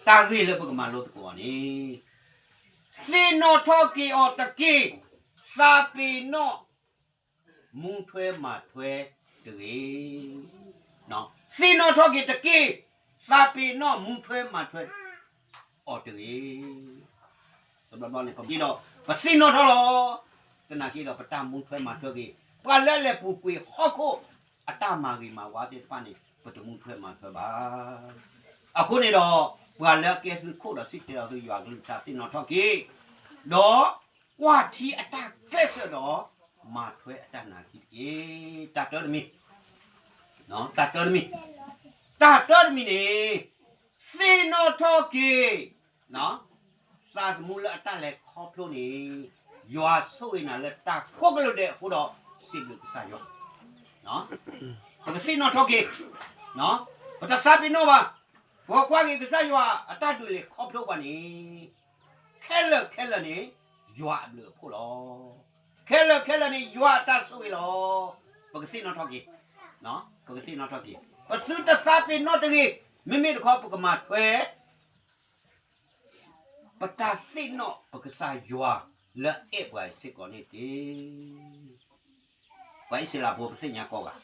တၢ်ဂ့ၢ်လၢပကမၤလိသကိးအီၤန့ၣ်, သ့ၣ်နီၣ်ထီၣ်က့ၤအီၤတက့ၢ်. သးပ့ၤနီၣ် မူထွဲမၤထွဲတဂ့ၤ. သ့ၣ်နီၣ်ထီၣ်က့ၤတက့ၢ်. သးပ့ၤနီၣ်မူထွဲမၤထွဲအီၤတဂ့ၤ. တဘျီဘျီန့ၣ် ပက့ဒီး ပသ့ၣ်နီၣ်ထီၣ်လီၤ. သနာ်က့ဒီးပတၢ်မူထွဲမၤထွဲက့ၤ ပှၤလၢအလဲၤပူၤကွံာ်ဟီၣ်ခိၣ်အတၢ်မၤဂ့ၤမၤဝါသ့ၣ်တဖၣ်န့ၣ် ပတမူထွဲမၤထွဲဘၣ်. အဃိန့ၣ်ဒီး ပှၤလၢအကဲသုးခိၣ်ဒီးစံၣ်တဲၤလီၤသုယွၤကလုၢ်ကထါသ့ၣ်နီၣ်ထီၣ်က့ၤ, ဒီးကွၢ်ထံအတၢ်ကျဲးစၢးဒီး မၤထွဲအတၢ်နာ်က့ၤတက့ၢ်. တၢ်တၢတမံၤ, တၢ်တၢတမံၤ, တၢ်တၢတမံၤန့ၣ်, သ့ၣ်နီၣ်ထီၣ်က့ၤ သးသမူလၢအတၢ်လဲၤခီဖျိန့ၣ်, ယွၤဆိၣ်ဂ့ၤနၤလၢတၢ်ကိးကလုာ်ဒဲးအဃိဒီး စံးဘျုးကစၢ်ယွၤ, ပကသ့ၣ်နီၣ်ထီၣ်က့ၤ, ပတသးပ့ၤနီၣ်ဘၣ်, ပကွၢ်က့ၤကစၢ်ယွၤအတၢ်ဒုးလဲၤခီဖျိပှၤန့ၣ်, ခဲလၢာ်ခဲလၢာ်န့ၣ် ယွၤအဘျုးအဖှိၣ်လီၤ. ခဲလၢာ်ခဲလၢာ်န့ၣ် ယွၤအတၢ်ဆိၣ်ဂ့ၤလီၤ. ပကသ့ၣ်နီၣ်ထီၣ်က့ၤ, ပကသ့ၣ်နီၣ်ထီၣ်က့ၤ, ပသုတသးပ့ၤနီၣ်တဂ့ၤ, မ့မ့ၢ်တခီပကမၤထွဲ ပတၢ်သ့ၣ်နီၣ်ပကစၢ်ယွၤလၢအအဲၣ်ပှၤစ့ၢ်ကီးန့ၣ်တက့ၢ်. ပှၤအံၣ်စရ့လးဖိပသ့ၣ်ညါကိးဂၤ,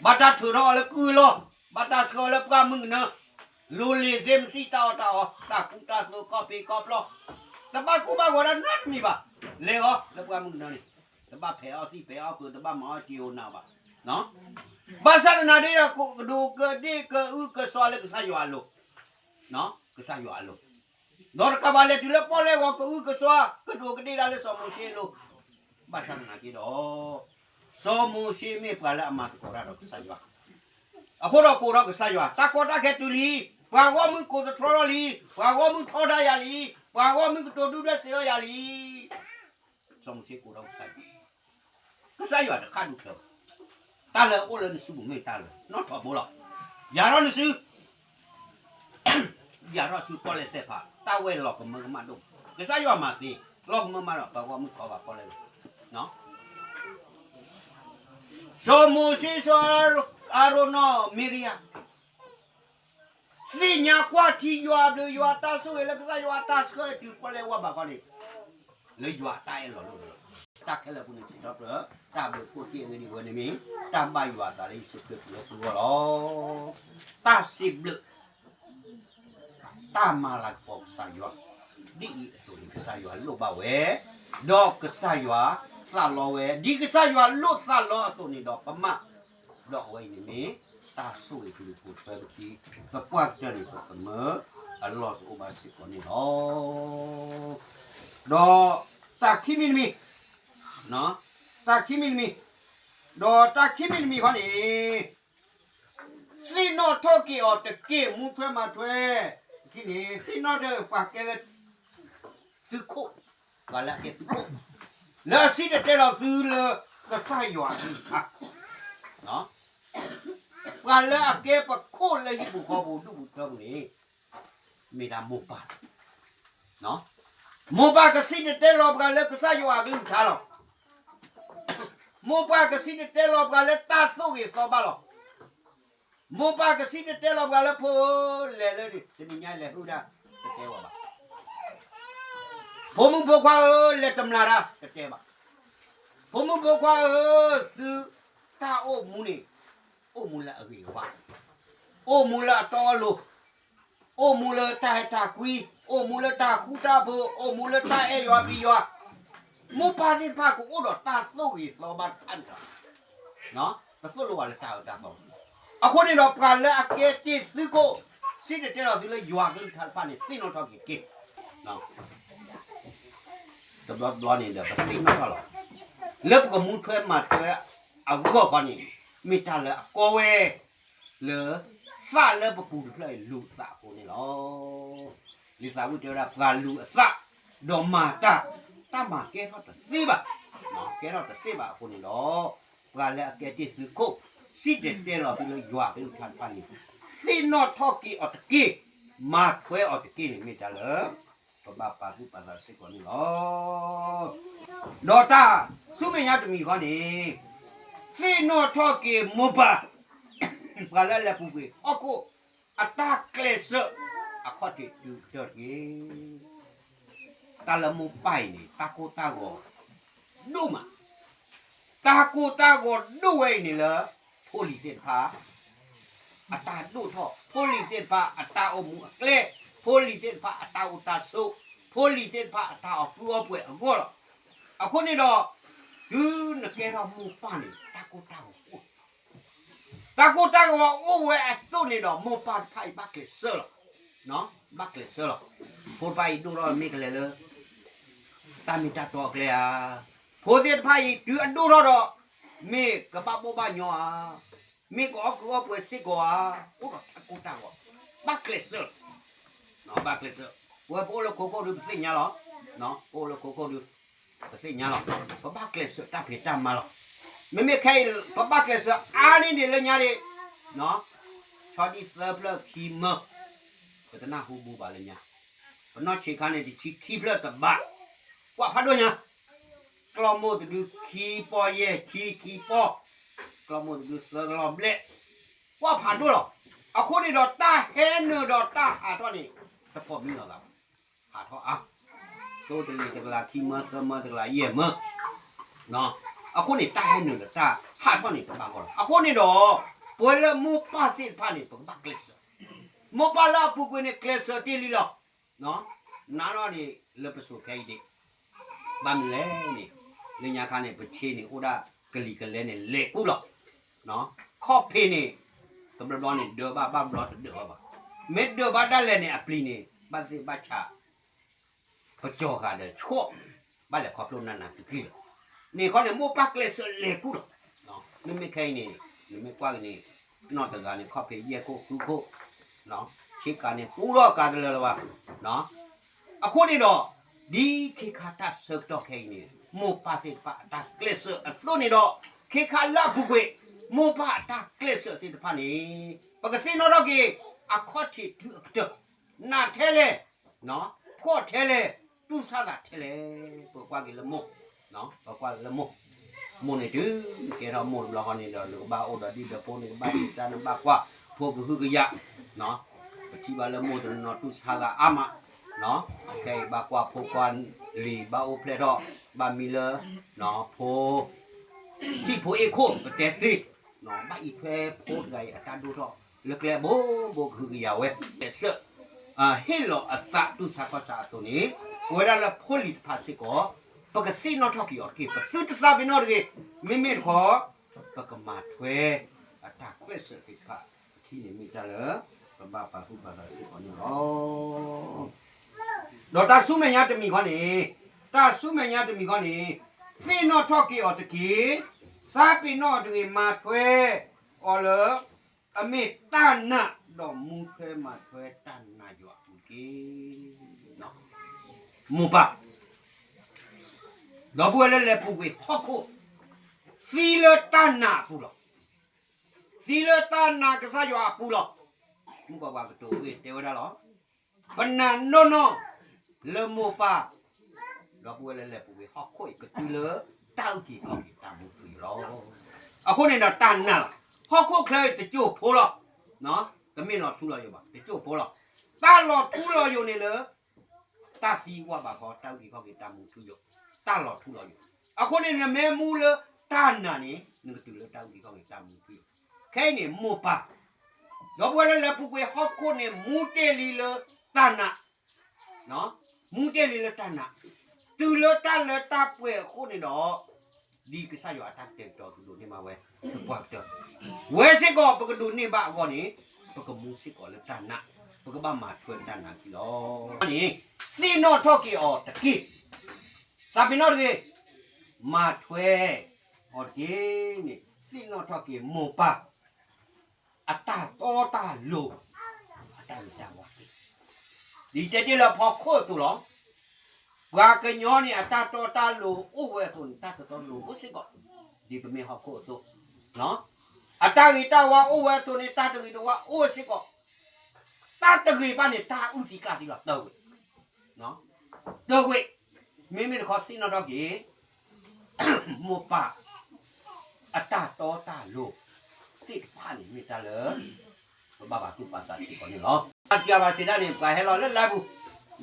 ဘၣ်တၢ်ထုးထီၣ်အီၤလၢကုၢ်လီၢ်, ဘၣ်တၢ်ဆှၢအီၤလၢပှၢ်မုၢ်ကနၢ, လိၤလ့ၤသ့မစံၣ်တၢ်အီၣ်တၢ်အီ, တၢ်ကူတၢ်သိးကီၢ်ဖံးကီၢ်ဖျီ, တဘၣ်ကူဘၣ်ဂီၤဒၣ်နီတမံၤဘၣ်, လဲၤအီၤလၢပှၢ်မုၢ်ကနၢန့ၣ်, တဘၣ်ဖဲးအီၣ်သံၣ်ဖဲးအီၣ်ဃုာ်, တဘၣ်မၤအီၣ်က့ၤဟိးနးဘၣ်. ဘၣ်ဆၣ်သနာ်က့ဒီး ကဒူးကဒ့ၣ်ကအုကစွါလၢကစၢ်ယွၤအလိၤ, ကစၢ်ယွၤအလိၤ, ဒီးတကးဘၣ်လဲၤတုၤလၢပီၣ်လဲၣ်ဂီၤကအုကစွါ ကဒူးကဒ့ၣ်ဒၣ်လၢစီၤမိၤၡ့အလိၤ, ဘၣ်ဆၣ်သနာ်က့ဒီး စီၤမိၤၡ့မ့ၢ်ပှၤလၢအမၤသကိးတၢ်ဒီးကစၢ်ယွၤ, အဃိဒီးကိးထီၣ်ကစၢ်ယွၤ, တၢ်ကီတၢ်ခဲတုၤလံ, ပှၤဂီၢ်မုၢ်ကိးသတြီထီၣ်လံ, ပှၤဂီၢ်မုၢ်ထီဒါယၤလံ, ပှၤဂီၢ်မုၢ်ကတိၤဒုၣ်ဒွဲၣ်စံးအီၣ်ယၤလံ. စီၤမိၤၡ့ကိးထီၣ်ကစၢ်ယွၤ, ကစၢ်ယွၤတခါဒူၣ်ချၢဘၣ်, တၢ်လၢအအိၣ်လၢနစုပူၤမ့ၢ်တၢ်လၢ နီၣ်ထီဘိလီၤ. ယၤထီၣ်နစု ယၤထီၣ်ဆူပီၣ်လဲၣ်သဲၣ်ဖး တၢ်ဝဲလီၤကမၢကမၣ်ဒိၣ်, ကစၢ်ယွၤမၤသ့, လီၤကမၢမးဒီး ပှၤဂီၢ်မုၢ်ထီဘၣ်ပီၣ်လဲၣ်လီၤ. စီၤမိၤၡ့ စီၤအၤရိၣ်နီၢ်မံၤရံယၤ သ့ၣ်ညါကွၢ်ထံယွၤအဘျုး ယွၤအတၢ်ဆိၣ်ဂ့ၤလၢကစၢ်ယွၤအတၢ်ဆှၢတုၤပီၣ်လဲၣ်ဝါဘၣ်ဃီန့ၣ်, လၢယွၤအတၢ်အဲၣ်လီၤလိၣ်လီၤ. တၢ်ခဲလၢာ်အပူၤန့ၣ် စံးထီၣ်ပတြၢၤ တၢ်ဘျုးဖှိၣ်တ့ၢ်အဂ့ၢ်ဒ်အံၤဝဲန့ၣ်မ့ၢ် တၢ်ဘၣ်ယွၤအသးလၢယ့ၣ်ၡူးခရံာ်အပူၤလၢသုဂီၢ်လီၤ. တၢ်စံးဘျုး တၢ်မၤလၤကပီၤကစၢ်ယွၤ, ဒ်အံၤအသိးန့ၣ် ကစၢ်ယွၤလိၣ်ဘၣ်ဝဲ, ဒီးကစၢ်ယွၤသးလီဝဲ, ဒ်ကစၢ်ယွၤလိၣ်သးလီအသိးန့ၣ်ဒီးပမၤ, ဒီးအဝဲအံၤန့ၣ်မ့ၢ် တၢ်ဆိၣ်ဂ့ၤကလုာ်ဖိတၢ်တခံ, သပှၢ်ကတၢၢ်န့ၣ် ပသမၢအလီၢ်တအိၣ်ဘၣ်စ့ၢ်ကီးန့ၣ်လီၤ. ဒီးတၢ်ခံမံၤတမံၤ, တၢ်ခံမံၤတမံၤ, ဒီးတၢ်ခံမံၤတမံၤခီန့ၣ် သ့ၣ်နီၣ်ထီၣ်က့ၤအီၤတက့ၢ် မူထွဲမၤထွဲ, ခံန့ၣ် သ့ၣ်နီၣ်ထီၣ်ပှၤကဲလၢ သုးခိၣ်, ပှၤလၢအကဲသုးခိၣ်, လၢအစံၣ်တဲၤတဲလီၤသုလၢကစၢ်ယွၤအကလုၢ်ကထါ, ပှၤလၢအကဲပခိၣ်လၢဟံၣ်ပူၤဃီပူၤဒူၣ်ပူၤထၢပူၤန့ၣ် မ့ၢ်ဒၣ်မိၢ်ပၢ်, မိၢ်ပၢ်ကစံၣ်တဲၤတဲလီၤပှၤလၢကစၢ်ယွၤအကလုၢ်ကထါလီၤ. မိၢ်ပၢ်ကစံၣ်တဲၤတဲလီၤပှၤလၢတၢ်သိၣ်ဂ့ၤသီဘၣ်လီၤ. မိၢ်ပၢ်ကစံၣ်တဲၤတဲလီၤပှၤလၢ ဖိဧၢ, လဲၤလၢ တနံၤညါလဲၤဟုၣ်တၢ်, တတဲဝဲဘၣ်. ဖိမုၣ်ဖိခွါဧၢ, လဲၤတမျာ်တၢ်, တတဲဘၣ်. ဖိမုၣ်ဖိခွါဧၢ, သုတၢ်အိၣ်မူန့ၣ် အိၣ်မူလၢအဂ့ၤအဝါ, အိၣ်မူလၢအတီအလိၤ, အိၣ်မူလၢတၢ်အဲၣ်တၢ်ကွံ, အိၣ်မူလၢတၢ်ဃူတၢ်ဖိး, အိၣ်မူလၢတၢ်အဲၣ်ယွၤပျံၤယွၤ, မိၢ်ပၢ်သ့ၣ်တဖၣ်ကအိၣ်ဒီးတၢ်သိၣ်ဂ့ၤသီဘၣ်တဖၣ်န့ၣ်လီၤ. တသိၣ်လိဝဲလၢတၢ်အၢတၢ်သီ. အဃိန့ၣ်ဒီး ပှၤလၢအကဲတ့ၢ်သုခိၣ်, စံၣ်တဲၤတဲလီၤသုလၢယွၤကလုၢ်ကထါတဖၣ်န့ၣ် သ့ၣ်နီၣ်ထီၣ်က့ၤတက့ၢ်. တဘျီတဘျီန့ၣ်ဒီး ပသ့ၣ်နီၣ်ထီၣ်လီၤ. လၢပကမူထွဲမၤထွဲအဂီၢ်ခီန့ၣ်, မ့ၢ်တၢ်လၢအကီဝဲ လၢသးလၢပပူၤတဖျၢၣ်အံၤလူၤသးအဃိန့ၣ်လီၤ. လံာ်သးဝံၣ်တဲဝဲဒၣ် ပှၤလူၤအသး ဒီးမၤတၢ်, တၢ်မၤကဲထီၣ်တသ့ဘၣ်, ကဲထီၣ်တသ့ဘၣ်အဃိန့ၣ်ဒီး, ပှၤလၢအကဲတ့ၢ်သုးခိၣ်, စံၣ်တဲၤတဲလီၤသုလၢယွၤကလုၢ်ကထါတဖၣ်န့ၣ်, သ့ၣ်နီၣ်ထီၣ်က့ၤအီၤတက့ၢ်, မၤထွဲအီၤတက့ၢ်န့ၣ် မ့ၢ်တၢ်လၢ ပဘၣ်ပာ်သူၣ်ပာ်သးစ့ၢ်ကီးန့ၣ်လီၤ. ဒီးတၢ်ဆူမဲာ်ညါတမံၤဃီန့ၣ်, သ့ၣ်နီၣ်ထီၣ်က့ၤမိၢ်ပၢ်, ပှၤလၢအလဲၤပူၤကွံာ်ဟီၣ်ခိၣ်အတၢ်ကျဲးစၢး အခီၣ်ထံးတုၤကတၢၢ်တက့ၢ်. တၢ်လၢမိၢ်ပၢ်အံၤန့ၣ် တၢ်ကိၢ်တၢ်ဂီၤဒိၣ်မး, တၢ်ကိၢ်တၢ်ဂီၤဒိၣ်ဝဲအံၤန့ၣ်လၢ ဖိလံၤသ့ၣ်တဖၣ် အတၢ်ဒိၣ်ထီၣ်, ဖိလံၤသ့ၣ်တဖၣ်အတၢ်အိၣ်မူအကျဲ, ဖိလံၤသ့ၣ်တဖၣ်အတၢ်အိၣ်တၢ်ဆိး, ဖိလံၤသ့ၣ်တဖၣ်အတၢ်အီၣ်ကုအီပှဲၤအဂီၢ်လီၤ. အဃိန့ၣ်ဒီး, တုၤနကဲထီၣ်မိၢ်ပၢ်န့ၣ် တၢ်ကိၢ်တၢ်ဂီၤအိၣ်, တၢ်ကိၢ်တၢ်ဂီၤအိၣ်ဝဲအသိးန့ၣ်ဒီး မိၢ်ပၢ်တဖၣ်အံၤဘၣ်ကျဲးစၢးလီၤ. ဘၣ်ကျဲးစၢးလီၤ. ဖိတဖၣ်အံၤဒိၣ်ထီၣ်မ့ၢ်ကလဲၤလၢ တၢ်မ့ၢ်တၢ်တီအကျဲဧါ. ဖိသ့ၣ်တဖၣ်အံၤ တုၤအဒိၣ်ထီၣ်ဒီး မ့ၢ်ကဘၣ်ဘိၣ်ဘၣ်ညီဧါ, မ့ၢ်ကအီၣ်ကုအီပှဲၤစ့ၢ်ကီးဧါ, အိၣ်ဒီးတၢ်ကိၢ်တၢ်ဂီၤ, ဘၣ်ကျဲးစၢး, ဘၣ်ကျဲးစၢး. ပဝဲပအိၣ်လၢခိခိၣ်ဒုးပသ့ၣ်ညါလီၤ, ပအိၣ်လၢခိခိၣ်ဒုး ပသ့ၣ်ညါလီၤ. ပဘၣ်ကျဲးစၢးတၢ်ဖံးတၢ်မၤလီၤ. မ့မ့ၢ်ခဲအံၤ ပဘၣ်ကျဲးစၢးအါန့ၢ်ဒံးလၢညါဒံး, ဆီဒံၣ်သၢဖျၢၣ်ခံမၢ, ပတနၢ်ဟူဘူးဘၣ်လၢညါ, ပနီၢ်ဆံးခါန့ၣ် တဆံခံဖျၢၣ်တဘး, ကွၢ်ဖးဒိၣ်ညါ, ကျီၢ်မိၢ်တဒုခံပီၢ်ယဲၢ်ဆံခံပီၢ်, ကျီၢ်မိၢ်တဒုသၢကလီၢ်ဘျဲၣ်, ကွၢ်ဖးဒိၣ်လီၤ. အဃိန့ၣ်ဒီးတၢ်ဟဲနုာ်ဒီးတၢ်ဟးထီၣ်န့ၣ် တပိာ်မံလီၤသးဘၣ်, ဟးထီၣ်အါ, သိတလ့ၤတကလးခံမၢသၢမၢတကလးယဲၢ်မၢ, အဃိန့ၣ် တၢ်ဟဲနုာ်ဒီးတၢ်ဟးထီၣ်န့ၣ် တဘၣ်ဂီၢ်လီၤ. အဃိန့ၣ်ဒီး ပဝဲလၢမိၢ်ပၢ်သ့ၣ်တဖၣ်န့ၣ် ပကဘၣ်ကျဲးစၢး, မိၢ်ပၢ်လၢအပူၤကွံာ်န့ၣ် ကျဲးစၢးတ့ၢ်လံလီၤ. နၤနီၢ်ဒံးလၢပစိၤခဲအံၤဒံး, ဘၣ်မနုၤလဲၣ်န့ၣ်, လၢညါခါန့ၣ် ပဆ့န့ၣ် အိၣ်ဒၣ်ကလံၤကလဲန့ၣ် လဲၤကူၣ်လီၤ. ခီၣ်ဖံးန့ၣ် တဘျီဘျီန့ၣ် ဒၢးဘၣ်ဘၣ်ဘျီတဒၢးဘၣ်ဘၣ်. မ့ၢ်ဒၢးဘၣ်ဒၣ်လဲာ်န့ၣ် အပျံၤန့ၣ် ဘၣ်သ့ၣ်ဘၣ်ဆး ပကီၤဃာ်ဒီးဆှီၣ်, ဘၣ်လဲၤခီဖျိနးနးကျံၤကျံၤလီၤ. န့ၣ်ခီန့ၣ် မိၢ်ပၢ်ကျဲးစၢးလဲၤကူၣ်လီၤ. မ့မ့ၢ်ခဲအံၤန့ၣ် နမ့ၢ်ကွၢ်က့ၤန့ၣ် နီၢ်တဂၤန့ၣ် ခီၣ်ဖံးယဲၢ်ခိၣ်ဃုခိၣ်, ဆ့ကၤန့ၣ် ပူထီၣ်ကၤတလၢာ်လၢၤဘၣ်. အဃိန့ၣ်ဒီး ဒ်ခ့ခါတၢ်ဆၢကတီၢ်ခဲအံၤန့ၣ် မိၢ်ပၢ်သ့ၣ်တဖၣ်အတၢ်ကျဲးစၢးအသိးန့ၣ်ဒီး ခ့ခါလၢအပူၤကွံာ် မိၢ်ပၢ်အတၢ်ကျဲးစၢးသ့ၣ်တဖၣ်န့ၣ် ပကသ့ၣ်နီၣ်ထီၣ်က့ၤ အခီၣ်ထံးတုၤအကတၢၢ်, နးထဲလဲၣ်, ဖှီၣ်ထဲလဲၣ်, တူၢ်ဆါသးထဲလဲၣ်, ပကွၢ်က့ၤလၢမိၢ်, ပကွၢ်လၢမိၢ်, မိၢ်န့ၣ်တုၤကဲထီၣ်မိၢ်တဘျီဃီန့ၣ်ဒီး နကဘၣ်အိၣ်ဒီးဒံၣ်ဒီးဖိန့ၣ် ကဘၣ်ဆံးစၢ်န့ၣ် ဘၣ်ကွၢ်ဖိကဟုကယာ်, ပထံၣ်ဘၣ်လၢမိၢ်တနီၤနီၤတူၢ်ဆါသးအါမး, ခဲအံၤဘၣ်ကွၢ်ဖိကွၢ်လံၤ ဘၣ်အိၣ်ဖျဲၣ်ထီၣ်, ဘၣ်မံလၢ ဖိ ဆံၣ်ဖိအ့ၣ်ခိၣ်ပတဲသ့, ဘၣ်အံးထွဲဖိတဂၤအံၤအတၢ်ဒိၣ်ထီၣ် လၢကျဲဘိဘိကဟုကယာ်ဝဲ, ကျဲးစၢး ဟ့ၣ်လီၤအသးတူၢ်ဆါခီၣ်ဆါအသိးန့ၣ်, ပဝဲဒၣ်လၢဖိလံၤတဖၣ်စ့ၢ်ကီး, ပကသ့ၣ်နီၣ်ထီၣ်က့ၤအီၤတက့ၢ်. ပသုတသးပ့ၤနီၣ်တဂ့ၤ, မ့မ့ၢ်တခီ, ပကမၤထွဲ အတၢ်ကျဲးစၢးသ့ၣ်တဖၣ်အထံးန့ၣ်မ့ၢ်တၢ်လၢ ပဘၣ်ပာ်သူၣ်ပာ်သးစ့ၢ်ကီးန့ၣ်လီၤ. ဒီးတၢ်ဆူမဲာ်ညါတမံၤခီန့ၣ်, တၢ်ဆူမဲာ်ညါတမံၤခီန့ၣ်, သ့ၣ်နီၣ်ထီၣ်က့ၤအီၤတက့ၢ်, သးပ့ၤနီၣ်အီၤတဂ့ၤ မၤထွဲအီၤလၢ အမ့ၢ်တၢ်နာ်ဒီးမူထွဲမၤထွဲတၢ်နာ်ယွၤအပူၤတက့ၢ်. မိၢ်ပၢ် ဒီပုၢ်ဝဲၢ်လၢလဲၤပူၤကွံာ်ဟီၣ်ခိၣ်, သံလၢတၢ်နာ်အပူၤလီၤ. သံလၢတၢ်နာ်ကစၢ်ယွၤအပူၤလီၤ. မုၣ်ကီၢ်ပှၤကတိၤအဂ့ၢ်တဲဝဲဒၣ်လီၤ. ပနာ်နီၢ်နီၢ်လၢမိၢ်ပၢ်, ဒီပုၢ်ဝဲၢ်လၢလဲၤပူၤကွံာ်ဟီၣ်ခိၣ်အံၤ ကတုၤလၢတၢ်အုၣ်က့ၤခီၣ်က့ၤတၢ်မူထူယိာ်လီၤ. အဃိန့ၣ်ဒီးတၢ်နာ်လီၤ. ဟီၣ်ခိၣ်ချၢအံၤတစိၢ်ဖိလီၤ. တမ့ၢ်လီၤထူလီၤယိာ်ဘၣ်, တကၠိၢ်ဖိလီၤ. တၢ်လီၤထူလီၤယိာ်န့ၣ်လၢ တၢ်သံကွၢ်ဘၣ်ဃီ တၢ်အုၣ်က့ၤခီၣ်က့ၤတၢ်မူထူယိာ်, တၢ်လီၤထူလီၤယိာ်. အဃိန့ၣ် နမ့ၢ်မူလၢတၢ်နာ်န့ၣ် နကတုၤလၢတၢ်အုၣ်က့ၤခီၣ်က့ၤတၢ်မူထူယိာ်. ခဲအံၤန့ၣ် မိၢ်ပၢ် ဒီပုၢ်ဝဲၢ်လၢလဲၤပူၤကွံာ်ဟီၣ်ခိၣ်န့ၣ် မူတ့ၢ်လံလၢတၢ်နာ်, မူတ့ၢ်လံလၢတၢ်နာ်, တုၤလၢတၢ်လၢတၢ်ပှဲၤအဃိန့ၣ်ဒီး ဒ်ကစၢ်ယွၤအတၢ်ကတဲာ်ကတီၤကဒိးန့ၢ်ဘၣ်ဝဲ သပှၢ်ကတၢၢ်, ဝဲစ့ၢ်ကီးပကဒိးန့ၢ်ဘၣ်အဂီၢ်န့ၣ် ပကမူစ့ၢ်ကီးလၢတၢ်နာ်, ပကဘၣ်မၤထွဲတၢ်နာ်ခံလီၤ. န့ၣ် သ့ၣ်နီၣ်ထီၣ်က့ၤအီၤတက့ၢ်. သးပ့ၤနီၣ်တဂ့ၤ, မၤထွဲအီၤတက့ၢ်န့ၣ် သ့ၣ်နီၣ်ထီၣ်က့ၤမိၢ်ပၢ် အတၢ်တီတၢ်လိၤ, အတၢ်ဂ့ၤတၢ်ဝါတက့ၢ်. ဒ်တဲတ့ၢ်လၢဖီခိၣ်အသိးလီၤ. ပှၤကညီန့ၣ် အတၢ်တီတၢ်လိၤအိၣ်ဝဲအသိးန့ၣ် တၢ်တတီတလိၤအိၣ်စ့ၢ်ကီး, ဒ်ပမ့ၢ်ဟီၣ်ခိၣ်အသိး, အတၢ်ဂ့ၤတၢ်ဝါအိၣ်ဝဲအသိးန့ၣ် တၢ်တဂ့ၤတဝါအိၣ်ဝဲစ့ၢ်ကီး, တၢ်တဂ့ၤဘၣ်န့ၣ် တၢ်အုၣ်သံကျၣ်သံလီၤ တၢဝဲ တဝဲ, မ့မ့ၢ်တခီသ့ၣ်နီၣ်ထီၣ်က့ၤ မိၢ်ပၢ် အတၢ်တီတၢ်လိၤသ့ၣ်တဖၣ်န့ၣ် မ့ၢ်တၢ်လၢ ပဘၣ်ပာ်သူၣ်ပာ်သးစ့ၢ်ကီးန့ၣ်လီၤ. တၢ်တယၤဘၣ်စံးဒၣ်န့ၣ် ပှၤဟဲလီၤလၢလါပူ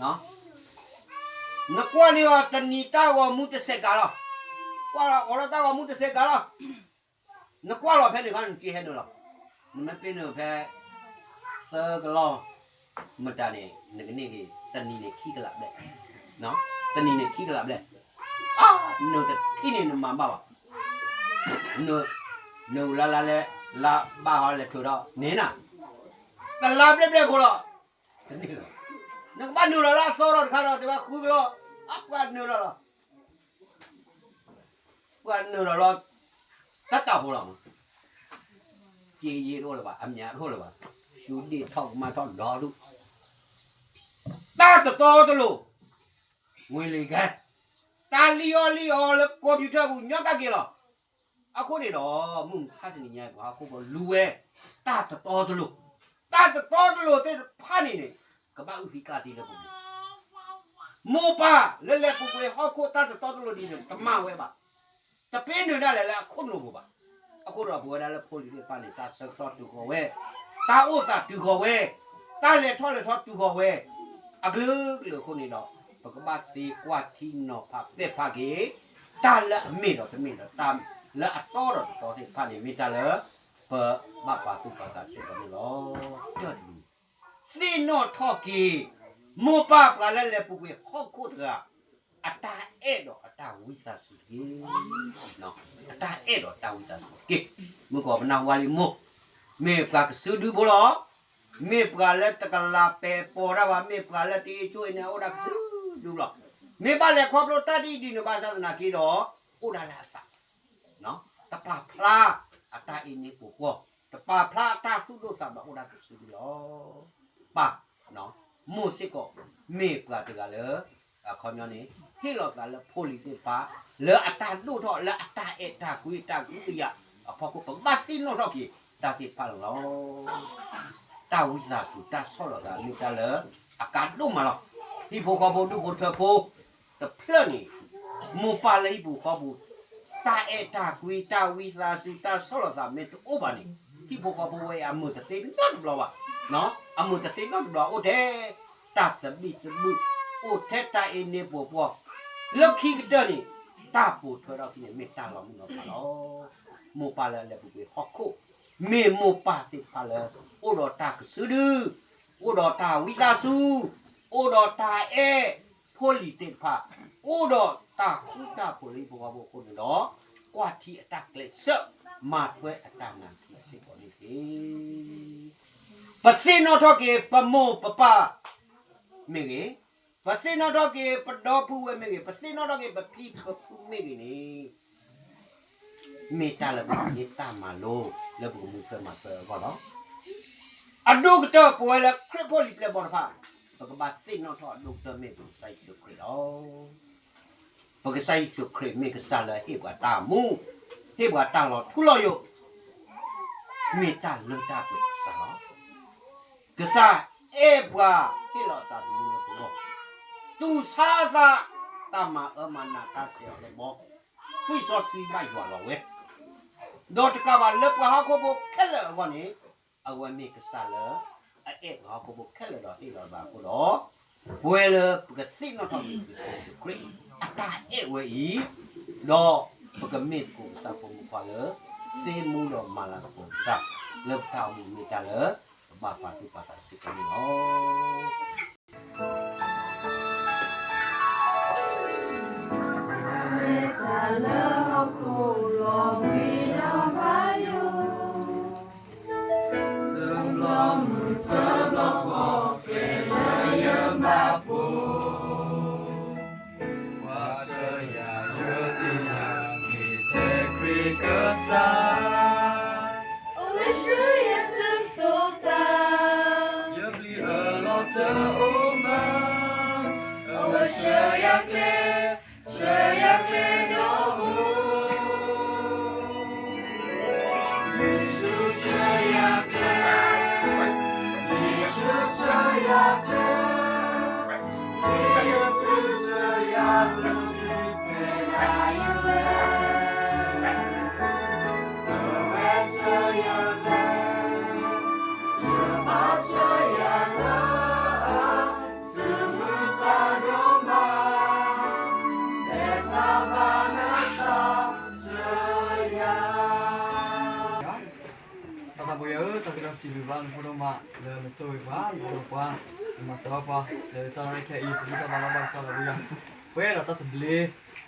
ၤ, နကွၢ်န့ၢ်အီၤတနံၤတၢ်ဂီၤမူတစဲးကၤလီၤ. ကွၢ်လီၤအီၤလၢတၢ်ဂီၤမူတစဲးကၤလီၤ. နကွၢ်လီၤဖဲန့ၣ်ခါ နက့ဟဲနုာ်လီၤ. နမ့ၢ်ပ့ၤနုာ်ဖဲ သၢကလီၢ် မတၤန့ၣ် နကန့ၢ်က့ၤ တနံၤန့ၣ်ခံကလးဘျဲၣ်, တနံၤန့ၣ်ခံကလးဘျဲၣ်, အါ နုာ်တထံၣ်န့ၣ် နမၤဘၣ်ဘၣ်, နုာ်လါလါလဲ လါဘၣ်ဟီလဲၤထုးဒီးန့ၣ်နၤ, တလါဘျဲၣ်ဘျဲၣ်ဖိလီၤ. တန့ၢ်လီၤ. နကဘၣ်နုာ်လီၤလၢအသီထီၣ်တခါဒီး တဲဝဲဃုကလီၢ်, အပှၤနုာ်လီၤလီၤ. ပှၤနုာ်လီၤလီၤ တၢ်တၢ်ဖိလီၤမး, က့ယ့တအိၣ်လၢၤဘၣ်, အမံၤတအိၣ်လၢၤဘၣ်, ဆူဒ့ၣ်ထီၣ်ကမၣ်ထီၣ်ဒီဒူၣ်, တၢ်တတီတလိၤ, ငွေလိမ်ဂိုဏ်း, တၢ်လံၣ်အီၣ်လံၣ်အီလၢ computer ပူၤ ညီကက့ၤလီၤ. အဃိန့ၣ်ဒီး မုၢ်မဆါတနံၤညါအံၤ ပှၤဟီၣ်ခိၣ်ဖိလူၤဝဲ တၢ်တတီတလိၤ, တၢ်တတီတလိၤသ့ၣ်တဖၣ်န့ၣ်န့ၣ် ကဘၣ်အုၣ်သံကျၣ်သံလၢပဂီၢ်, မိၢ်ပၢ်လၢလဲၤပူၤကွံာ်ဟီၣ်ခိၣ်တၢ်တတီတလိၤဒ်န့ၣ် တမၤဝဲဘၣ်, တပ့ၤနုာ်ဒၣ်လဲာ်လၢအခိၣ်နူာ်ပူၤဘၣ်. အဃိဒီးပဝဲဒၣ်လၢဖိလံၤသ့ၣ်တဖၣ်န့ၣ် တၢ်ဆၢကတီၢ်တုၤဃီၤဝဲ, တၢ်အိၣ်သးတုၤဃီၤဝဲ, တၢ်လဲၤထီၣ်လဲၤထီတုၤဃီၤဝဲ, အကလုာ်ကလုာ်အဃိန့ၣ်ဒီး ပကဘၣ်သ့ကွၢ်ထံနီၤဖးပဲာ်ဖးက့ၤ တၢ်လၢအမ့ၢ်ဒီးတမ့ၢ်ဒီး တၢ်လၢအတီဒီးတတီသ့ၣ်တဖၣ်န့ၣ် မ့ၢ်တၢ်လၢ ပဘၣ်ပာ်သူၣ်ပာ်သးစ့ၢ်ကီးန့ၣ်လီၤ. တၢ်တမံၤ သ့ၣ်နီၣ်ထီၣ်က့ၤ မိၢ်ပၢ်ပှၤလၢလဲၤပူၤကွံာ်ဟီၣ်ခိၣ်တဂၤ အတၢ်အဲၣ်ဒီးအတၢ်ဝံသးစူၤတက့ၢ်. အတၢ်အဲၣ်ဒီးတၢ်ဝံသးစူၤတက့ၢ်. မုၢ်ကီၢ်ပနၢ်ဟူဝါလံမိၢ် မ့ၢ်ပှၤကစုဒုဖိလီၤ. မ့ၢ်ပှၤလၢတကလးပဲာ်ပိာ်တၢ်ဘၣ်, မ့ၢ်ပှၤလၢတအ့ၣ်ဆိအ့ၣ်န့ၣ် အအိၣ်ဒၣ်ကစုဒုလီၤ. မ့ၢ်ဘၣ်လဲၤခီဖျိတၢ်ဒ်အံၤဒ်န့ၣ်ဘၣ်ဆၣ်သနာ်က့ဒီး အိၣ်ဒၣ်လၢအသး တပာ်ဖျါအတၢ်အ့ၣ်န့ၣ်ပူၤကွီၢ်, တပာ်ဖျါအတၢ်သူၣ်ဒိၣ်သးဖျိး အိၣ်ဒၣ်ကစုဒုလီၤ. ပၢ် မိၢ်စ့ၢ်ကီး မ့ၢ်ပှၤတဂၤလၢ အခီပညီန့ၣ် ဟ့ၣ်လီၤသးလၢဖိလံၤသ့ၣ်တဖၣ် လၢအတၢ်ဒိၣ်ထီၣ် လၢအတၢ်အဲၣ်တၢ်ကွံတၢ်ကဟုကယာ်အဖီခိၣ် ပကဘၣ်သ့ၣ်နီၣ်ထီၣ်က့ၤတၢ်သ့ၣ်တဖၣ်န့ၣ်လီၤ. တၢ်ဝံသးစူၤ တၢ်ဆီၣ်လီၤသး မ့ၢ်တၢ်လၢအကါဒိၣ်မးလီၤ. ဟံၣ်ဖိဃီဖိဒူၣ်ဖိထၢဖိတဖျၢၣ်န့ၣ် မိၢ်ပၢ်လၢဟံၣ်ပူၤဃီပူၤ တၢ်အဲၣ်တၢ်ကွံ တၢ်ဝံသးစူၤ တၢ်ဆီၣ်လီၤသးမ့ၢ်တအိၣ်ဘၣ်န့ၣ် ဟံၣ်ဖိဃီဖိဝဲအံၤ အမုာ်တသ့နီတဘျီဘၣ်. အမုာ်တသ့နီတဘျီ အိၣ်ထဲတၢ်သဘံၣ်သဘုၣ်, အိၣ်ထဲတၢ်အ့ၣ်န့ၣ်ပူၤကွီၢ်, လၢခံကတၢၢ်န့ၣ် တၢ်ပိာ်ထွဲထီၣ်အခံန့ၣ် မ့ၢ်တၢ်လီၤမုၢ်လီၤဖးလီၤ. မိၢ်ပၢ်လၢအလဲၤပူၤကွံာ်ဟီၣ်ခိၣ် မ့ၢ်မိၢ်ပၢ်သ့ၣ်တဖၣ်လၢ အိၣ်ဒီးတၢ်ကစုဒု, အိၣ်ဒီးတၢ်ဝံသးစူၤ, အိၣ်ဒီးတၢ်အဲၣ်ဖိလံၤသ့ၣ်တဖၣ်, အိၣ်ဒီးတၢ်ဃူတၢ်ဖိးလၢဟံၣ်ဖိဃီဖိအဃိန့ၣ်ဒီး ကွၢ်ထံအတၢ်ကျဲးစၢး မၤထွဲအတၢ်နာ်ခံစ့ၢ်ကီးန့ၣ်တက့ၢ်. ပသ့ၣ်နီၣ်ထီၣ်က့ၤ ပမိၢ်ပပၢ်မ့ၢ်ဂ့ၤ, ပသ့ၣ်နီၣ်ထီၣ်က့ၤ ပဒီပုၢ်ဝဲၢ်မ့ၢ်ဂ့ၤ, ပသ့ၣ်နီၣ်ထီၣ်က့ၤ ပဖံပဖုမ့ၢ်ဂ့ၤန့ၣ် မ့ၢ်တၢ်လၢပကန့ၢ်တၢ်မၤလိ လၢပကမူထွဲမၤထွဲအဂီၢ်လီၤ. အဒိၣ်ကတၢၢ် ပဝဲလၢခရံာ်ဖိလံၤပျဲၢ်ဘီၣ်တဖၣ် ပကဘၣ်သ့ၣ်နီၣ်ထီၣ်အဒိၣ်ကတၢၢ်မ့ၢ်ပကစၢ်ယ့ၣ်ၡူးခရံာ်လီၤ. ပကစၢ်ယ့ၣ်ၡူးခရံာ်မ့ၢ်ကစၢ်လၢဟ့ၣ်ပှၤတၢ်မူ, ဟ့ၣ်ပှၤတၢ်လီၤထူလီၤယိာ်, မ့ၢ်တၢ်လၢတၢ်ပှဲၤကစၢ်လီၤ. ကစၢ်အဲၣ်ပှၤဟ့ၣ်လီၤအသးသမူလၢပဂီၢ်, သူၣ်ဆါအသး, တၢ်မၤအၢမၤနးတၢ်ဆဲးအီၤလၢဘီ, သွံၣ်စီဆှံဘၣ်ယွၤလီၤဝဲ, ဒီးတကးဘၣ်လၢပှၤဟီၣ်ခိၣ်ဖိခဲလၢာ်အဂီၢ်န့ၣ် အဝဲမ့ၢ်ကစၢ်လၢ အအဲၣ်ပှၤဟီၣ်ခိၣ်ဖိခဲလၢာ်ဒီးဟ့ၣ်လီၤဘၣ်အဃိဒီး ပဝဲလၢပကသ့ၣ်နီၣ်ထီၣ်က့ၤကစၢ်ယ့ၣ်ၡူးခရံာ် အတၢ်အဲၣ်ဝဲအံၤ, ဒီးပကမ့ၢ်သကိးကစၢ်ဖိမုၣ်ဖိခွါလၢ သ့မူဒီးမၤလၤကပီၤကစၢ် လၢပတၢ်အိၣ်မူမ့ၢ်တၢ်လၢ ပဘၣ်ပာ်သူၣ်ပာ်သးစ့ၢ်ကီးန့ၣ်လီၤ. မ့ၢ်တၢ်လၢဟီၣ်ခိၣ်လီၤဘှံးဒီးဘါယွၤ, တဘျီမုၢ်တဘျီပှီၢ် ကျဲလၢယဘၣ်ပိာ်, ပှၤဆှၢယၤယဲသ့ၣ်ညါ မ့ၢ်ထဲခရံာ်ကစၢ်, အဝဲဆှၢယၤတုၤစိၤတၢ်, ယပျံၤအလီၢ်တအိၣ်ဘၣ်, အဝဲဆှၢယၤကျဲ ဆှၢယၤကျဲဒီးအိၣ်, ယ့ၣ်ၡူးဆှၢယၤကျဲ, ယ့ၣ်ၡူးဆှၢယၤကျဲ, ယ့ၣ်ၡူးဆှၢယၤတုၤလၢပျံၤဖဲဒၣ်ယလဲၣ်, အဝဲဆှၢယၤကျဲ, ယဘၣ်ဆှၢယၤကျဲ ဆူမုၢ်သးဒိၣ်မး, မ့ၢ်တၢ်ဘၣ်နသးဆှၢယၤ. စီၤသးဘိယွၤဧၢ, စီၤက့ၤဒီးစံးဘျုးဘၣ်နဖိဒိၣ်မး လၢနဆိၣ်ဂ့ၤပှၤ, နအိၣ်ဒီးပှၤ, နမၤစၢၤဘၣ်ပှၤ, လၢတၢ်ရဲၣ်ခဲအံၤ ပမ့ၢ်တၢ်ဘၣ်လီၢ်ဘၣ်ကစၢ်သးဘိယွၤ, ပှဲၤဒီးတၢ်သဘျ့, က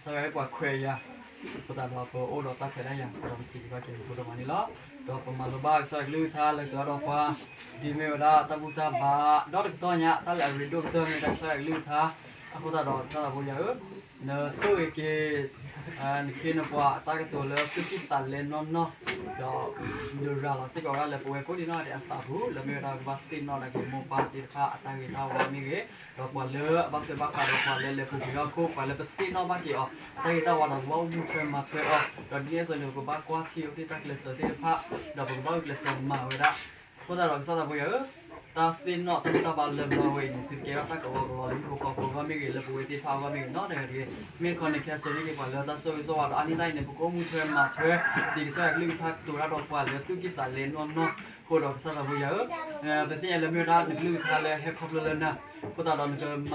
စၢ်ယွၤအဲၣ်ပှၤခွဲးယာ်, အဃိသတးဒီးပအိၣ်ဒီးတၢ်ခွဲးတၢ်ယာ် ဒီးပစံးဘျုးဘၣ်က့ၤနဖိဒိၣ်မးန့ၣ်လီၤ. ဒီးပမၤလိဘၣ်ကစၢ်ယွၤကလုၢ်ကထါလၢကတိၤဒီးပှၤ, ဒ်မ့ၢ်ဝဲဒၣ်တၢ်ဘူၣ်တၢ်ဘါ, ဒီးတကတီၢ်ညါ တၢ်လၢအရ့ဒိၣ်ကတၢၢ်မ့ၢ်တၢ်ကစၢ်ယွၤကလုၢ်ကထါ, အဃိသတးဒီးကစၢ်သးဘိယွၤဧၢ, နဆိၣ်ဂ့ၤက့ၤ နခ့နပှၤအတၢ်ကတိၤလၢသူၣ်ကံၢ်သးလဲနီၢ်နီၢ်, ဒီး ဒုးရၤလီၤစ့ၢ်ကီးဝဲဒၣ်လၢပဝဲကိးဒံနီၢ်ဂၤဒဲးအသးပူၤ လၢမ့ၢ်ဝဲဒၣ်ကဘၣ်သ့ၣ်နီၣ်ဒၣ်က့ၤမိၢ်ပၢ်သ့ၣ်တဖၣ်အတၢ်ဂ့ၤတၢ်ဝါမ့ၢ်ဂ့ၤ, ဒီးပှၤလၢအဘၣ်ထွဲဘၣ်ဃးဒီးပှၤလၢလဲၤပူၤကွံာ်ဟီၣ်ခိၣ် ပှၤလၢပသ့ၣ်နီၣ်ဘၣ်က့ၤအီၤ အတၢ်ဂ့ၤတၢ်ဝါဒီးကဘၣ်အိၣ်မူထွဲမၤထွဲအီၤ, ဒီးဒ်န့ၣ်အသိးန့ၣ် ပကဘၣ်ကွၢ်ထံအိၣ်သ့ၣ်တၢ်ကျဲးစၢးသ့ၣ်တဖၣ်, ဒီးပကဘၣ်ဂုာ်ကျဲးစၢးမၤဝဲဒၣ် အဃိသတးဒီးကစၢ်သးဘိယွၤဧၢ, တၢ်သ့ၣ်နီၣ်တၢ်ဘူၣ်တၢ်ဘါလၢဘျီဝဲအံၤန့ၣ် သုတကဲထီၣ်တၢ်ကလီကလီလၢဟံၣ်ဖိဃီဖိအဂီၢ်မ့ၢ်ဂ့ၤ လၢပဝဲသ့ၣ်တဖၣ်အဂီၢ်မ့ၢ်ဂ့ၤ နီတဂၤတဂ့ၤ, မ့ၢ်တခီန့ၣ် ကဟဲစိာ်န့ၢ်က့ၤပှၤလၢတၢ်ဆိၣ်ဂ့ၤဆိၣ်ဝါဒီးအါန့ၢ်တၢ်အံၤန့ၣ် ပကအိၣ်မူထွဲမၤထွဲ ဒ်ကစၢ်ယွၤကလုၢ်ကထါကတိၤတၢ်ဒီးပှၤလၢသူၣ်ကံၢ်သးလဲနီၢ်နီၢ်, အဃိဒီးကစၢ်သးဘိယွၤဧၢ, ပသ့ၣ်ညါလၢမ့ၢ်ဝဲဒၣ်နကလုၢ်ကထါလၢဟဲခီဖျိလၢနၤ, အဃိသတးဒီးနကမၤစၢၤဘၣ်က့ၤဝဲတၢ်ချံလၢအဖှံလီၤတံၢ်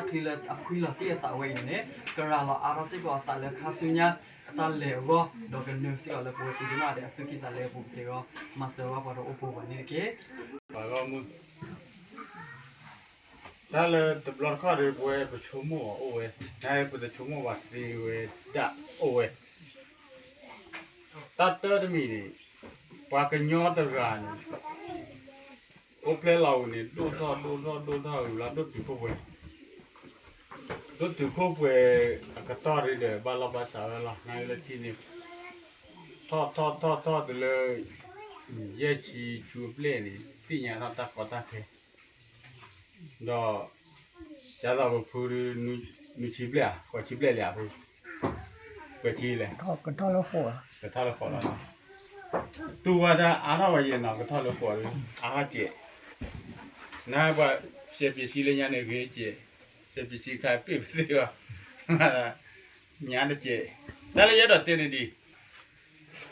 အသးဝဲအံၤန့ၣ် ကရၤလီၤအါထီၣ်စ့ၢ်ကီးအသးလၢခါဆူညါ အတၢ်လဲၤအဂီၢ် ဒီးကနၢၤစ့ၢ်ကီးလၢပဝဲကိးဒံနီၢ်ဂၤဒဲးအသူၣ်ကံၢ်သးလဲအပူၤကသ့အဂီၢ်, မၤစၢၤဘၣ်ပှၤဒီးအိၣ်ပိာ်ပှၤန့ၣ်တက့ၢ်. ပှၤဂီၢ်မုၢ် တၢ်လၢတဘျီတခီၣ်ဒီး ပဝဲပဆိကမိၣ်အီၤအိၣ်ဝဲ, နပတဆိကမိၣ်ဘၣ်သ့ဝဲဒၣ်အိၣ်ဝဲ, တၢ်တၢတမံၤန့ၣ် ပှၤကညီတဂၤန့ၣ် အိၣ်ဖျဲၣ်လီၤဝံၤန့ၣ် ဒိၣ်ထီၣ်ဒိၣ်ထီၣ်ဒိၣ်ထီၣ်ဝံၤလီၤ ဒိၣ်တုာ်ခိၣ်ပှဲၤ, ဒိၣ်တုာ်ခိၣ်ပှဲၤအကတီၢ်ဒ်ဒီး ဘၣ်လီၢ်ဘၣ်စးဝဲလီၤ နလၢခံန့ၣ် ထီၣ်ထီၣ်ထီၣ်ထီၣ်တုၤလၢ ယဲၢ်ဆံဆူအဘျဲၣ်န့ၣ် သ့ၣ်ညါထီၣ်တၢ်ကီတၢ်ခဲ ဒီး ကၢ်သီၣ်ပဖု နွံဆံဘျဲၣ်ဧါ ဃိးဆံဘျဲၣ်လံဧါဖု, ဃိးဆံလဲၣ်, ကထီၣ်လၢဃိးလီၤ, ကထီၣ်လၢဃိးလီၤ, တူၢ်ဝဲဒၣ်အါထီၣ်ဝဲယဲၢ်နီၤ ကထီၣ်လၢဃိးဒီး အါထီၣ်စဲး, နပှၤ စဲးပ့ၤဆံလၢညါန့ၣ်ဂ့ၤစဲး, စဲးပ့ၤဆံခါပ့ၢ်ပသ့ဘၣ်, ညါတစဲး, တၢ်လၢယအဲၣ်ဒိးတဲန့ၣ်ဒ်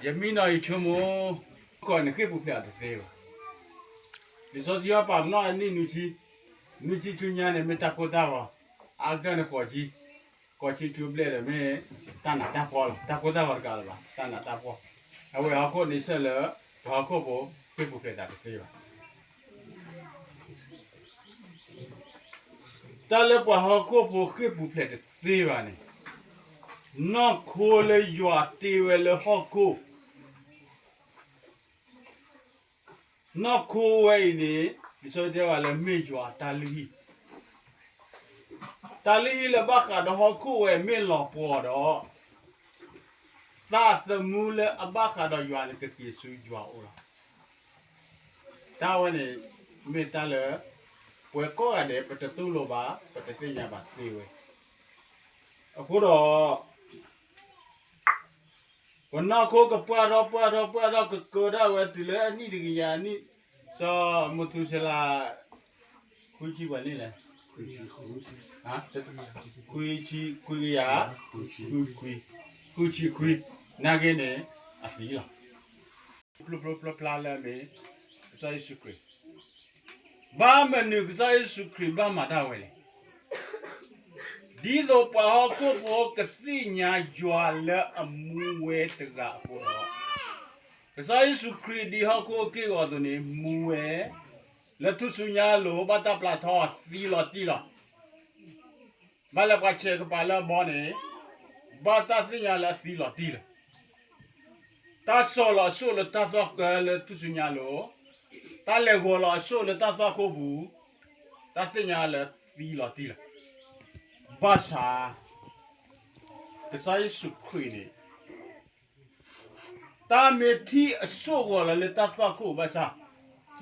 ယမံနီၤယဆိကမိၣ်, ကီၢ်န့ၣ်ဃ့ၢ်ပူၤဖျဲးအီၤတသ့ဘၣ်. လံာ်စီဆှံအပာ်ပနီၣ်အနံၣ်နွံဆံ, နွံဆံဆူညါန့ၣ် မ့ၢ်တၢ်ကိၢ်တၢ်ဂီၤ, အါကတၢၢ်န့ၣ်ဃိးဆံ, ဃိးဆံဆူဘျဲၣ်ဒီးမ့ၢ် တၢ်နးတၢ်ဖှီၣ်လီၤ. တၢ်ကိၢ်တၢ်ဂီၤတကးလၢၤဘၣ်, တၢ်နးတၢ်ဖှီၣ်, အဝဲဟီၣ်ခိၣ်န့ဆၢၣ်လၢ ပှၤဟီၣ်ခိၣ်ဖိ ဃ့ၢ်ပူၤဖျဲးတၢ်တသ့ဘၣ်. တၢ်လၢပှၤဟီၣ်ခိၣ်ဖိဃ့ၢ်ပူၤဖျဲးတသ့ဘၣ်န့ၣ်, နီၢ်ခိလၢယွၤတ့ဝဲလၢဟီၣ်ခိၣ်, နီၢ်ခိဝဲအံၤန့ၣ် လံာ်စီဆှံတဲဝဲလၢမ့ၢ်ယွၤအတၢ်လုၢ်ဟံၣ်, တၢ်လုၢ်ဟံၣ်လၢဘၣ်ဃးဒီးဟီၣ်ခိၣ်ဝဲမ့ၢ်လီၤပှီၤဒီး သးသမူလၢအဘၣ်ဃးဒီးယွၤန့ၣ် ကက့ၤဆူယွၤအအိၣ်လီၤ. တၢ်ဝဲန့ၣ် မ့ၢ်တၢ်လၢ ပဝဲကိးဂၤဒဲး ပတတူၢ်လိာ်ဘၣ် ပတသ့ၣ်ညါဘၣ်သ့ဝဲ. အဃိဒီး ပနီၢ်ခိကပှၢ်ထီၣ်ပှၢ်ထီၣ်ပှၢ်ထီၣ် ကကၢဒၣ်ဝဲတုၤလၢအနံၣ်တကယၤနံၣ်, စီၤမသူၤၡလၤ ခွံဆံပှဲၤနံၣ်လဲၣ်, ခွံဆံ, ခွံကယၤ, ခွံဆံခွံ, နာ်က့န့ၣ် အသံလီၤ. ဖျိဖျိဖျါဖျါလၢအမ့ၢ် ကစၢ်ယ့ၣ်ၡူးခရံာ်, ဘၣ်မနုၤကစၢ်ယ့ၣ်ၡူးခရံာ်ဘၣ်မၤတၢ်ဝဲလဲၣ်. ဒ်သိးပှၤဟီၣ်ခိၣ်ဖိကသ့ၣ်ညါယွၤလၢအမူဝဲတဂၤအဃိဒီး, ကစၢ်ယ့ၣ်ၡူးခရံာ်ဒ်ဟီၣ်ခိၣ်အက့ၢ်အဂီၤအသိးန့ၣ် မူဝဲ လၢထူၣ်စုညါအလိၤ ဘၣ်တၢ်ပျၢ်ထီသံလီၤတံၢ်လီၤ. ဘၣ်လၢပှၤဆဲးကပၤလၢအဘီန့ၣ် ဘၣ်တၢ်သ့ၣ်ညါလၢအသံလီၤတံၢ်လီၤ. တၢ်စိာ်လီၤအဆိၣ်လၢတၢ်သွၣ်ကၢလၢထူၣ်စုညါအလိၤ, တၢ်လဲၤဂီၤလီၤအဆိၣ်လၢတၢ်သွၣ်ခိၣ်ပူၤ, တၢ်သ့ၣ်ညါလၢသံလီၤတံၢ်လီၤ. ဘၣ်ဆၣ် ကစၢ်ယ့ၣ်ၡူးခရံာ်န့ၣ် တၢ်မ့ၢ်ထံၣ်အဆိၣ်ဂီၤလီၤလၢတၢ်သွၣ်ခိၣ်ဘၣ်ဆၣ်,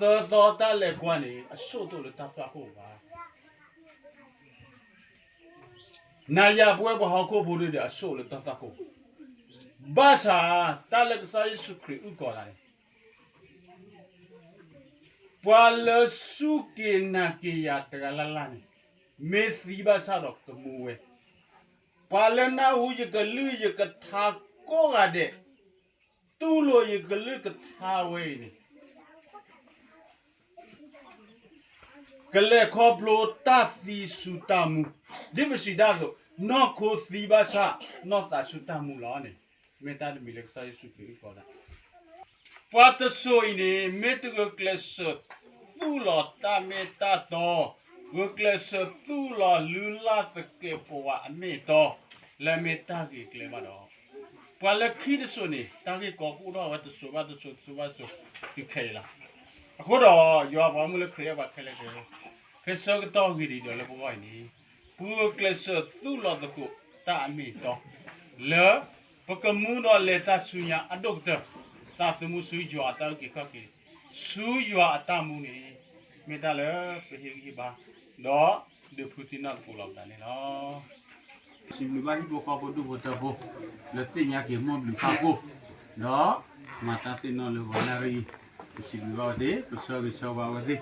သၢသီတၢ်လဲၤကွၢ်န့ၣ် အဆိၣ်တအိၣ်လၢတၢ်သွၣ်ခိၣ်ဘၣ်. နၤယၤပဝဲပှၤဟီၣ်ခိၣ်ဖိဒ်ဒီး အဆိၣ်လၢတၢ်သွၣ်ခိၣ်, ဘၣ်ဆၣ် တၢ်လၢကစၢ်ယ့ၣ်ၡူးခရံာ်အုၣ်ကီၤတၢ်န့ၣ် ပှၤလၢစူၢ်က့ၤနာ်က့ၤယၤတဂၤလၢ်လၢ်န့ၣ် မ့ၢ်သံဘၣ်ဆၣ်ဒီးကမူဝဲ, ပှၤလၢနၢ်ဟူယကလုၢ်ယကထါကိးဂၤဒဲး တူၢ်လိာ်ယကလုၢ်ကထါဝဲအံၤန့ၣ် ကလဲၤခီဖျိတၢ်သံဆူတၢ်မူ, ဒ်ပစံးတၢ်အသိး, နီၢ်ခိသံဘၣ်ဆၣ် နီၢ်သးဆူတၢ်မူလီၤန့ၣ်, မ့ၢ်တၢ်တမံၤလၢကစၢ်ယ့ၣ်ၡူးခရံာ်အုၣ်ကီၤတၢ်. ပှၤတစိၤအံၤန့ၣ် မ့ၢ်တဂုာ်ကျဲးစၢးသူၣ်လီၤတၢ်မ့ၢ်တၢ်တီ, ဂုာ်ကျဲးစၢးသူၣ်လီၤလုၢ်လၢ်သကဲးပဝးအမ့ၢ်အတီ လၢအမ့ၢ်တၢ်ဂ့ၤကျဲဘၣ်ဒီး, ပှၤလၢခံတစိၤန့ၣ် တၢ်ဂ့ၢ်ကီကအိၣ်ထီၣ်ဝဲတစိၤဘၣ်တစိၤ တစိၤဘၣ်တစိၤ တုၤခဲအံၤလီၤ. အဃိဒီး ယွၤပှၤမုၣ်လၢခရံာ်အဲၣ်ပှၤခဲလၢာ်ခဲဆ့ ကဆၢကတီၢ်ဂ့ၤဒံးဒီးလၢပဂီၢ်အံၤန့ၣ်, ပဂုာ်ကျဲးစၢးသူၣ်လီၤသကိးတၢ်အမ့ၢ်အတီ လၢပကမူဒီးလဲၤတၢ်ဆူညါအဒိၣ်ကတၢၢ် သးသမူဆူယွၤအတၢ်အုၣ်က့ၤခီၣ်က့ၤ ဆူယွၤအတၢ်မူန့ၣ် မ့ၢ်တၢ်လၢပဟ့ၣ်ဂံၢ်ဟ့ၣ်ဘါ ဒီးဒုးဖုးသံနီၢ်သကိးလီၤပသးန့ၣ်လီၤ. စံးဘျုးဘၣ်ဟံၣ်ဖိဃီဖိဒူၣ်ဖိထၢဖိ လၢသ့ၣ်ညါက့ၤမီၢ်ဘျုးဖးကိၢ် ဒီးမၤတၢ်သ့ၣ်နီၣ်လၢဂီၤနၣ်ရံၣ်အံၤ, ပစံးဘျုးဘၣ်အဝဲသ့ၣ်, ပဆၢဂ့ၤဆၢဝါအဝဲသ့ၣ်, ဒီး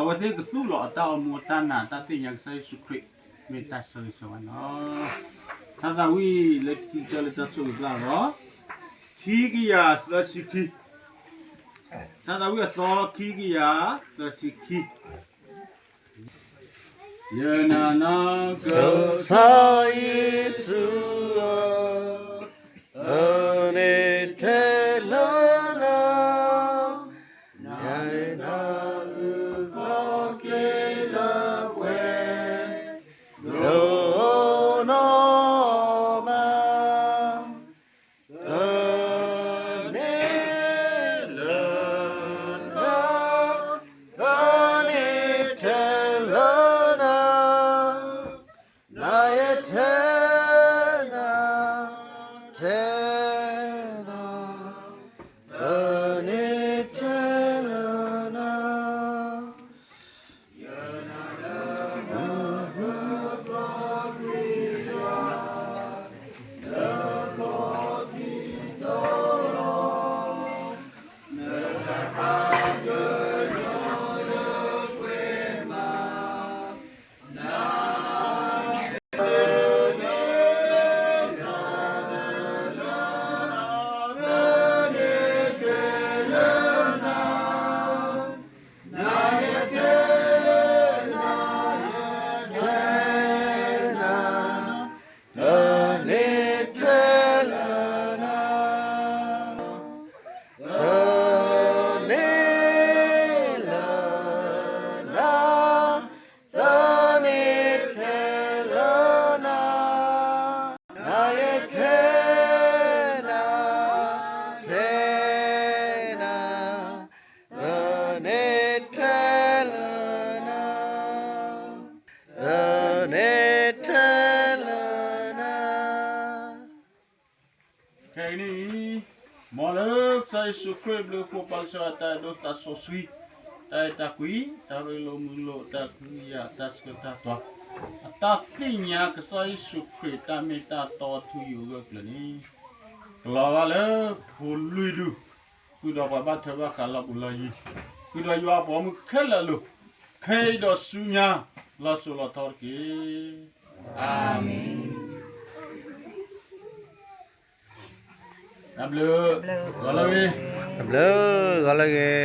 အဝဲသ့ၣ်ကသူၣ်လီၤအတၢ်အိၣ်မူအတၢ်နာ်တၢ်သ့ၣ်ညါကစၢ်ယ့ၣ်ၡူးခရံာ် မ့ၢ်တၢ်ဆၢဂ့ၤဆၢဝါန့ၣ်လီၤ. ထါသးဝံၣ်လၢခံကတၢၢ်လၢတၢ်ဆိၣ်ဂ့ၤဘၣ်လီၤ. ခံကယၤသၢဆံခံ, ထါသးဝံၣ်အသီခံကယၤသၢဆံခံ. ယနာ်နကစၢ်ယ့ၣ်ၡူးဧၢ, အန့ၣ်ထဲလၢနၤ, နၤအံၤနၤအုၣ်ကီၤက့ၤလၢပှဲၤ, ဒိၣ်နီၢ်မး သန့ၤလၢနၤ, သန့ၤထဲလၢနၤ, နၤယဲထဲနၤ, ထဲနၤ, သန့ၤထဲလၢနၤ. သန့ၤထဲလၢနၤ, သန့ၤလၢနၤ, သန့ၤထဲလၢနၤ, နၤယဲထဲနၤ, ထဲနၤ, သန့ၤထဲလၢနၤ, သန့ၤထဲလၢနၤ. ခဲအံၤန့ၣ်, မ်လၢကစၢ်ယ့ၣ်ၡူးခရံာ်အဘျုးအဖှိၣ် ပၢ်ကစၢ်ယွၤအတၢ်အဲၣ်ဒိၣ်သးစီဆှံ, တၢ်အဲၣ်တၢ်ကွံ, တၢ်ရ့လိာ်မုာ်လိာ်, တၢ်ကဟုကယာ်, တၢ်ဆၢတၢ်တွၤ, အတၢ်သ့ၣ်ညါကစၢ်ယ့ၣ်ၡူးခရံာ်တၢ်မ့ၢ်တၢ်တီထူယိာ်အဂၢၢ်အကျၢၤန့ၣ်, ကလီၤဘၣ်လၢဖိလွံၢ်ဒူၣ်, ဃုာ်ဒီးပှၤဘၣ်ထွဲဘၣ်ဃးလီၤပူၤလီၤယံၤ, ဃုာ်ဒီးယွၤအပိာ်မုၣ်ခဲလၢာ်အလိၤ, ခဲအံၤဒီးဆူညါ လီၤစိၤလီၤထီတက့ၢ်. အၤမ့ၣ်. တၢ်ဘျုး, လီၤလီၤဂ့ၤ. ဘျုးဂီၤလၢဂ့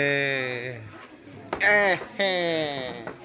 ၤ, အဲဟ့ၣ်,